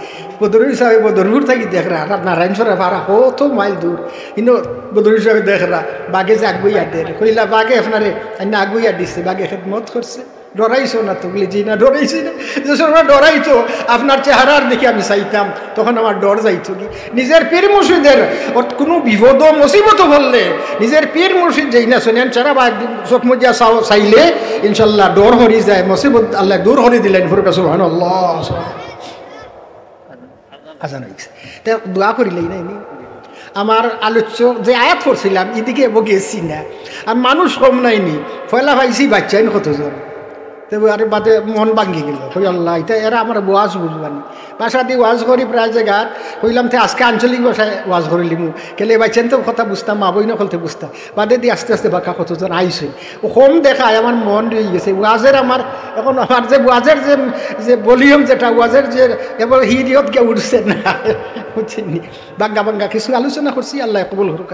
বদরপুরি সাবে বদরপুর থাকি দেখরা, রা-, নারায়ণছড়া পাড়া কত মাইল দূর। কিন্তু বদরপুরি সাবে দেখরা, বাঘে যে আগুয়াইয়া দের, কইলা, "বাঘে আপনারে আইনা আগুয়াইয়া দিছে, বাঘে খেদমত করছে।" ডরাইছো না তো? বলে, "জি না, ডরাইছি না। যে সময় ডরাইতো, আপনার চেহারার দিকে আমি চাইতাম, তখন আমার ডর যাইতো কি।" নিজের পীর মুর্শিদের অর-, কোনো বিপদ মুসিবত বললে, নিজের পীর মুর্শিদ যেই না শুনেন, সারা বা চোখ মুজিয়া চাও-, চাইলে ইনশাল্লাহ ডর হরি যায়, মুসিবত আল্লাহ দূর হরি দিলেন। ফরকা সুবহানাল্লাহ। আজান অইছে। তে দোয়া করিলাই নাই নি? আমার আলোচ্য যে আয়াত পড়ছিলাম, এদিকে এবো গেছি না। আর মানুষ কম নাই নি। পয়লা পাইছি বাচ্চাইন কতজন। তে আরে বাদে মন ভাঙ্গি গেল। কই, "আল্লাহ, ইতা এরা আমার ওয়াজ বুঝবানি।" ভাষা দি ওয়াজ করি প্রায় জায়গা। কইলাম, "তে আজকে আঞ্চলিক ভাষায় ওয়াজ করিলিমু।" কেলে বাচ্চাইন তো কথা বুঝতাম, মা বইন হকলতে বুঝতাম। বাদে দি আস্তে আস্তে বাক্কা কতজন আইছে। ও কম দেখায়, আমার মন রয়ে গেছে। ওয়াজের আমার, এখন আমার যে ওয়াজের যে, যে ভলিউম যেটা, ওয়াজের যে, এবার হিরিয়ত গিয়া উঠছে না। বুঝছেন নি? বাঙ্গা বাঙ্গা কিছু আলোচনা করছি, আল্লাহ কবুল করুক।